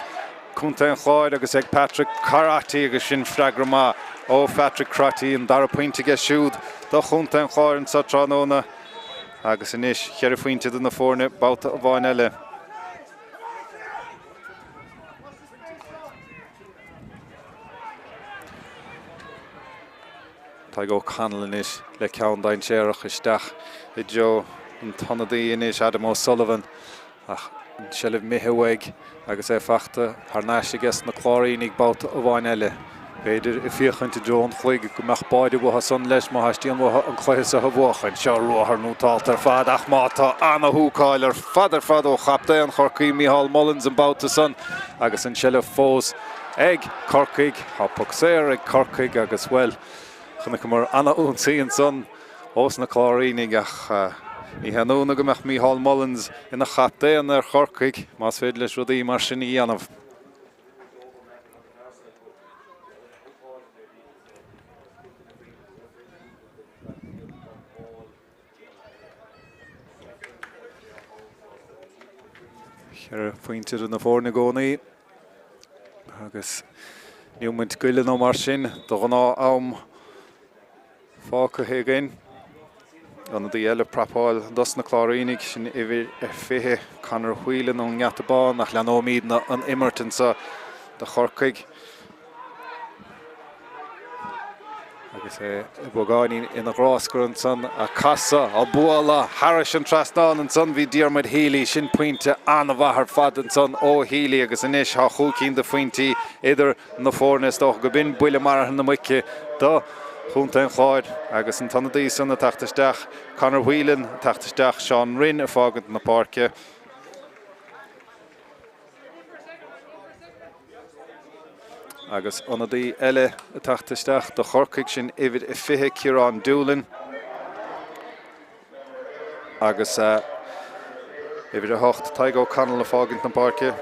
Contae an Chláir agus ag Patrick Crotty agus sin freagra maith ó Phatrick Crotty, an dara pointe aige siúd do Chontae an Chláir anseo tráthnóna. Agus anois cheithre phointe idir na foirne babhta amháin eile. Tadhg O'Connell anois le ceann dainséarach isteach i dtreo an t-ionadaí anois, Adam O'Sullivan, ach an tseilbh imithe uaidh agus é fachta thar n-ais aige sna Cláirínigh babhta amháin eile. B'fhéidir, ag féachaint i dtreo an chloig, go mbeadh báide uathu san leis má theastaíonn uathu an cluiche seo a bhuachan. Seo ruathar nótálta ar fad ach má tá ana-húcáil ar fad ar fad ó chaptaen Chorcaí, Micheál Mullins, an babhta san agus an tseilbh fós ag Corcaigh. Tá poc saor ag Corcaigh agus, bhuel, chonaiceamar ana-ionsaí ansan ós na Cláirínigh ach ní haon ionadh go mbeadh Micheál Mullins ina chaptaen ar Chorcaigh más féidir leis rudaí mar sin a dhéanamh. Cheithre phointe idir na foirne i gcónaí agus neomat go leith nó mar sin de ghnáth-am. Fágtha againn. Ionadaí eile ag prapáil dos na Cláirínigh, sin uimhir 20, Conor Whelan ón nGeata Bán, ach leanóimidne an imirt anseo do Chorcaigh. Agus é beagáinín ina ghráscar ansan, ag casadh, á bualadh thairis an trasnán ansan bhí Diarmuid Healy. Sin pointe an-mhaith ar fad ansan ó Healy agus anois tá chúig cinn de phointí idir na foirne. Is dócha go b'in buille maraithe na muice do Chontae an Chláir agus an t-ionadaí san ag teacht isteach, Conor Whelan ag teacht isteach, Seán Rynne ag fágaint na páirce. Agus ionadaí eile ag teacht isteach do Chorcaigh, sin uimhir a 20, Ciarán Doolan. Agus uimhir a 8, Tadhg O'Connell ag fágaint na páirce.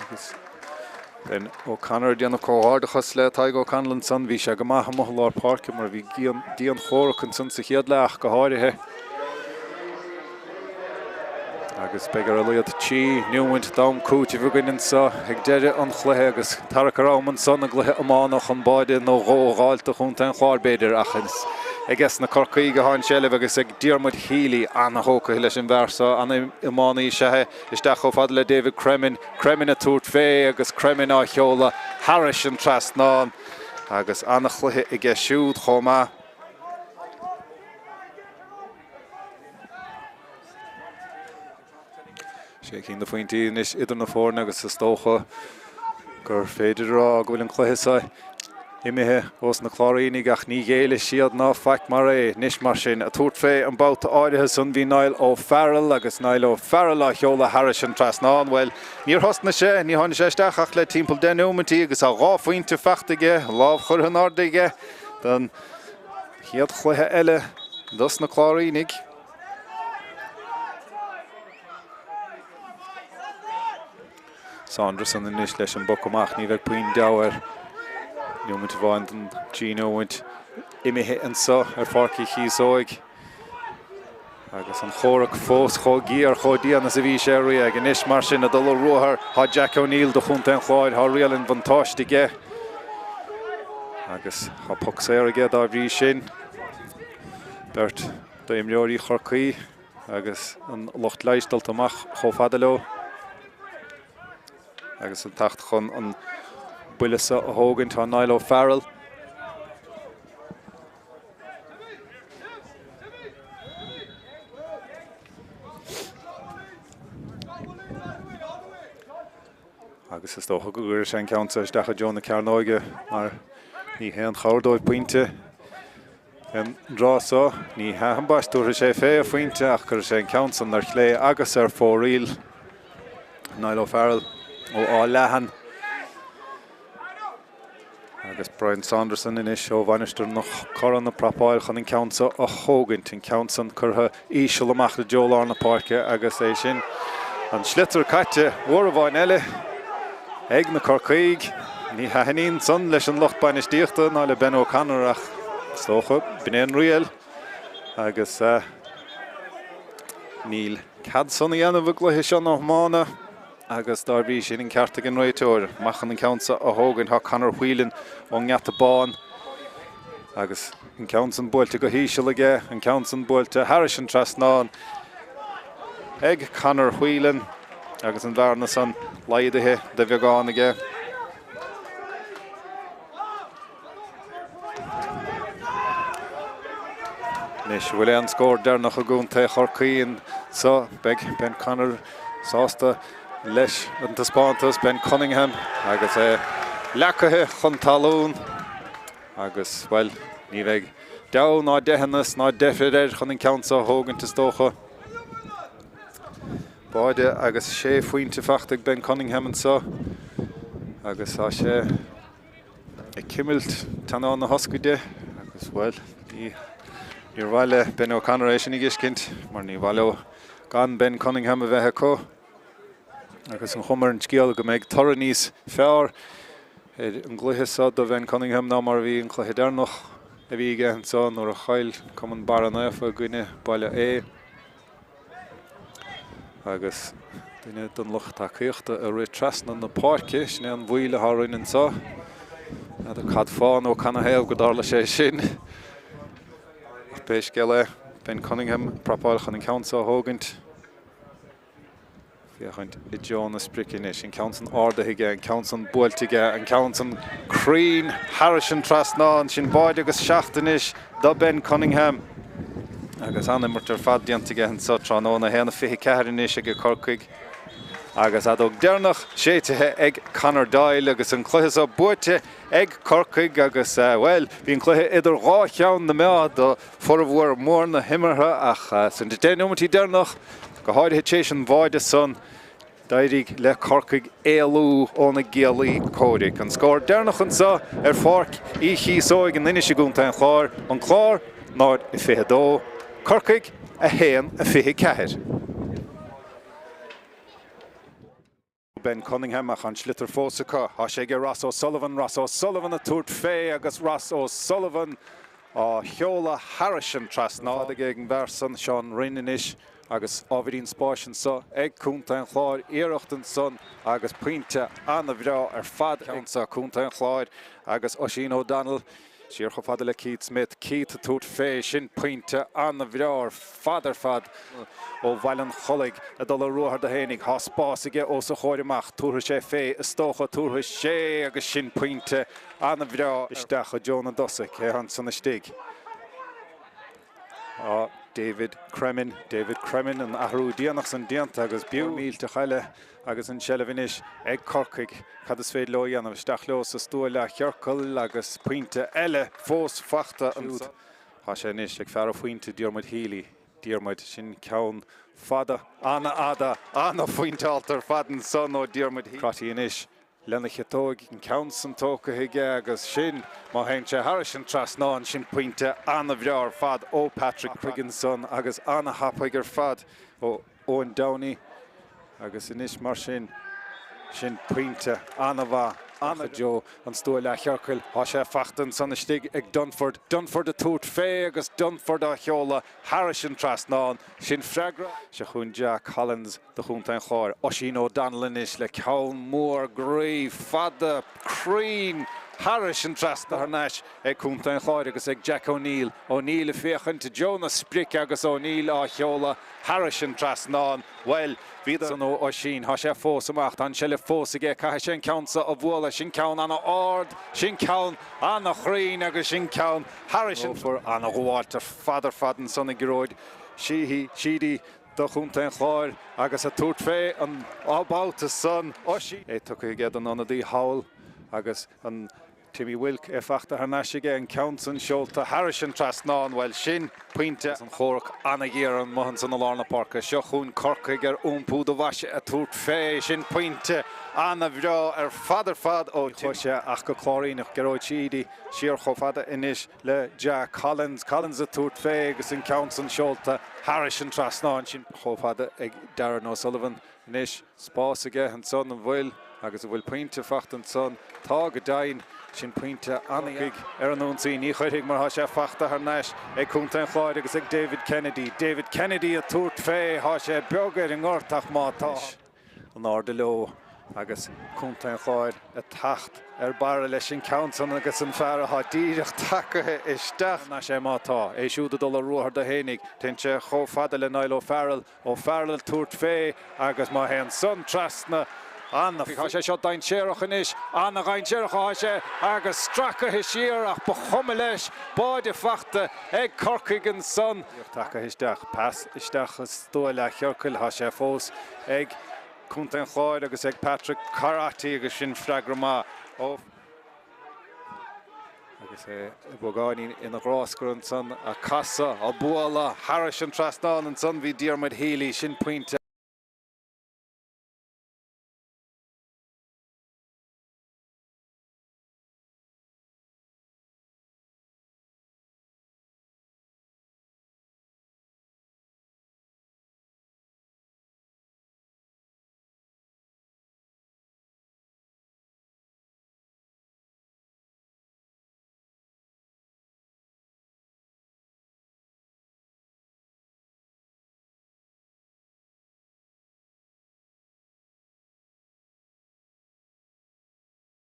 Agus Ben O'Connor ag déanamh comhghairdeachas le Tadhg O'Connell ansan. Bhí sé go maith amuigh i lár páirce mar bhí dianchomhrac ansan sa chéad leath ach go háirithe. Agus beidh ar a laghad 3 neomant d'am cúitimh againn anso ag deireadh an chluiche agus tarrac ar am ansan i gcluiche iomána chun báide nó dhó a dh'fháilt do chontae an Chláir b'fhéidir ach is aiges na Corcaígh atá an tseilbh agus ag Diarmuid Healy ana-thógtha leis an bhfear seo, ana-iománaí is ea é. Isteach chomh fada le David Cremin, Cremin ag tabhairt fé agus Cremin á sheoladh thairis an trasnán agus an-chluiche aige siúd chomh maith. Sé cinn de phointí anois idir na foirne agus is dócha gur féidir a rá go bhfuil an cluiche seo imithe ós na Cláirínigh ach ní ghéillfidh siad ná faic mar é. Anois mar sin, ag tabhairt fé an babhta áirithe san bhí Niall O'Farrell agus Niall O'Farrell á sheoladh thairis an trasnán. Bhuel, níor thosnaigh sé, ní tháinig sé isteach ach le timpeall 10 neomaintí agus tá dhá phointe fachta aige, lámh curtha in airde aige don chéad chluiche eile dos na Cláirínigh. Saunderson anois leis an bpoc amach. Ní bheidh puinn deabhadh air. Neomant amháin den trí neomant imithe anso ar Pháirc Uí Chíosóig. Agus an chomhrac fós chomh géar, chomh dian is a bhí sé riamh. Anois mar sin ag dul ar ruathar tá Jack O'Neill do chontae an Chláir. Tá riail an bhuntáiste aige. Agus tá poc saor aige dá bhrí sin. Beirt d'imreoirí Chorcaí. Agus an lucht leighis dulta amach chomh fada leo agus ag teacht chun an buille seo a thógaint tá Niall O'Farrell. Agus is dócha go gcuirfidh sé an ceann seo isteach i dtreo na cearnóige mar ní haon chabhair dóibh pointe. An tráth seo, ní hea ambaist, tabharfaidh sé fé a phointe ach cuirfidh sé an ceann san ar chlé agus ar fóraoil. Niall O'Farrell ó Áth Leathan agus Brian Saunderson anois ó Mhainistir na Corann ag prapáil chun an ceann seo a thógaint. An ceann san curtha íseal amach i dtreo lár na páirce agus é sin an sliotar caite uair amháin eile ag na Corcaígh. Ní thaitníonn san leis an lucht bainistíochta ná le Ben O'Connor ach is dócha b'in é an riail agus níl cead san a dhéanamh i gcluiche seo na hiomána. Agus dá bhrí sin, an ceart ag an réiteoir. Amach chun an ceann seo a thógaint tá Conor Whelan ón nGeata Bán agus an ceann san buailte go híseal aige, an ceann san buailte thairis an trasnán ag Conor Whelan agus an bhearna san laghdaithe de bheagán aige. Anois, an bhfuil aon scór deireanach i gContae Chorcaí anso? Beidh Ben Connor sásta leis an taispeántas. Ben Cunningham agus é leacaithe chun talún agus, bhuel, ní bheidh deabhadh ná deitheanas ná deifir air chun an ceann seo a thógaint, is dócha. Báide agus sé phointe fachta ag Ben Cunningham anso agus tá sé ag cimilt teannán na hioscaide agus, bhuel, ní, níor mhaith le Ben O'Connor é sin a dh'fheiscint mar ní mhaith leo gan Ben Cunningham a bheith acu. Agus an chuma ar an scéal go mbeidh toradh níos fearr ar an gcluiche seo do Bhen Cunningham ná mar a bhí an cluiche deireanach a bhí aige anso nuair a chaill Cumann Barra Naofa i gcoinne Baile Aodha. Agus duine den lucht tacaíochta ag rith trasna na páirce, sin é an bhaol atá orainn anseo. N'fheadar cad fáth nó canathaobh go dtarla sé sin. Ach pé scéal é, Ben Cunningham ag prapáil chun an ceann seo a thógaint. Féachaint i dtreo na sprice anois. An ceann san ardaithe aige, an ceann san buailte aige, an ceann san cruinn thairis an trasnán. Sin báide agus 7 anois do Ben Cunningham. Agus an-imirt ar fad déanta aige anseo tráthnóna. 1-24 anois ag Corcaigh. Agus fheadóg deireanach séidthe ag Conor Doyle agus an cluiche seo buaite ag Corcaigh agus, bhuel, bhí an cluiche idir dhá cheann na meá do formhór mór na himeartha ach sna 10 neomaití deireanach, go háirithe tar éis an bháide san, d'éirigh le Corcaigh éalú óna gcéilí comhraic. An scór deireanach anseo ar Pháirc Uí Chíosóig in Inis i gContae an Chláir, An Clár 0-22, Corcaigh 1-24. Ben Cunningham ach an sliotar fós acu. Tá sé ag Ross O'Sullivan, Ross O'Sullivan ag tabhairt fé agus Ross O'Sullivan á sheoladh thairis an trasnán. Fada ag an bhfear san, Seán Rynne anois agus ábhairín spáis anso ag Contae an Chláir. Iarracht ansan agus pointe ana-bhreá ar fad anso Contae an Chláir agus Oisín O'Donnell. Siar chomh fada le Keith Smith. Keith ag tabhairt fé. Sin pointe an-bhreá ar fad ar fad ó Bhaile an Chollaigh ag dul ar ruathar do fhéinig. Tá spás aige os a chomhair amach. Tabharfaidh sé fé, is dócha. Tabharfaidh sé agus sin pointe an-bhreá isteach i dtreo na dtosaithe. Cé atá ansan istigh? Tá David Cremin. David Cremin, an athrú déanach san déanta agus b'fhiú millteach eile agus an tseilbh anois ag Corcaigh. Cad is féidir leo a dhéanamh? Isteach leo sa stua leathchiorcail agus pointe eile fós fachta ansiúd. Tá sé anois ag fear an phointe, Diarmuid Healy. Diarmuid, sin ceann fada, an-fhada, an-phointeálta ar fad ansan ó Diarmuid Healy. Crotty anois lena chiotóig, an ceann san tógtha aige agus sin, má théann sé thairis an trasnán, sin pointe an-bhreá ar fad ó Patrick Crotty ansan agus an-thapaidh ar fad ó Eoin Downey agus anois mar sin, sin pointe an-mhaith, i dtreo an stua leathchiorcail. Tá sé fachta ansan istigh ag Dunford, Dunford ag tabhairt fé agus Dunford á sheoladh thairis an trasnán. Sin freagra. Seo chugainn Jack Collins. do Chontae an Chláir. Oisín O'Donnell anois le ceann mór groí fada cruinn thairis an trasnán thar n-ais ag Contae an Chláir agus ag Jack O'Neill. O'Neill ag féachaint i dtreo na sprice agus O'Neill á sheoladh thairis an trasnán. Bhuel, bhíodar san ó Oisín. Tá sé fós amach. Tá an seilbh fós aige. Caithfidh sé an ceann seo a bhualadh. Sin ceann ana-ard. Sin ceann ana-chruinn agus sin ceann thairis an. Ana-ghabháilt ar fad ar fad ansan ag Gearóid Sheehy. Sheedy. do Chontae an Chláir agus ag tabhairt fé an babhta san, Oisín. É tugtha aige don ionadaí thall agus an Timmy Wilk é fachta thar n-ais aige, an ceann san seolta thairis an trasnán, bhuel sin pointe. An chomhrac ana-ghéar amuigh ansan i lár na páirce. Seo chugainn Corcaigh ar iompú do mhaise ag tabhairt fé, sin pointe ana-bhreá ar fad ar fad ó Tim. Chuaigh sé ach go Cláiríneach, Gearóid Sheedy siar chomh fada anois le Jack Collins. Collins ag tabhairt fé agus an ceann san seolta thairis an trasnán. Sin chomh fada ag Darren O'Sullivan anois. Spás aige ansan, an bhfuil? Agus an bhfuil pointe fachta ansan? Tá go deimhin. Sin pointe an-Corcaigh ar an ionsaí. Ní chuirfidh mar tá sé fachta thar n-ais ag Contae an Chláir agus ag David Kennedy. David Kennedy ag tabhairt fé. Tá sé beag ar an ngort ach má tá. In airde leo agus Contae an Chláir ag teacht ar barra leis an ceann san agus an fear atá díreach tagaithe isteach. Anois é má tá. É siúd ag dul ar ruathar do fhéinig. Téann sé chomh fada le Niall O'Farrell. O'Farrell ag tabhairt fé agus má théann san trasna an. Tá sé seo dainséarach anois. Ana-dhainséarach atá sé agus stracaithe siar ach ba chuma leis. Báide fachta ag Corcaigh ansan. Tagaithe isteach. Pas isteach i stua leathchiorcail. Tá sé fós ag Contae an Chláir agus ag Patrick Crotty agus sin freagra maith ó. Agus é beagáinín ina ghráscar ansan, a casadh, a bualadh thairis an trasnán ansan bhí Diarmuid Healy, sin pointe.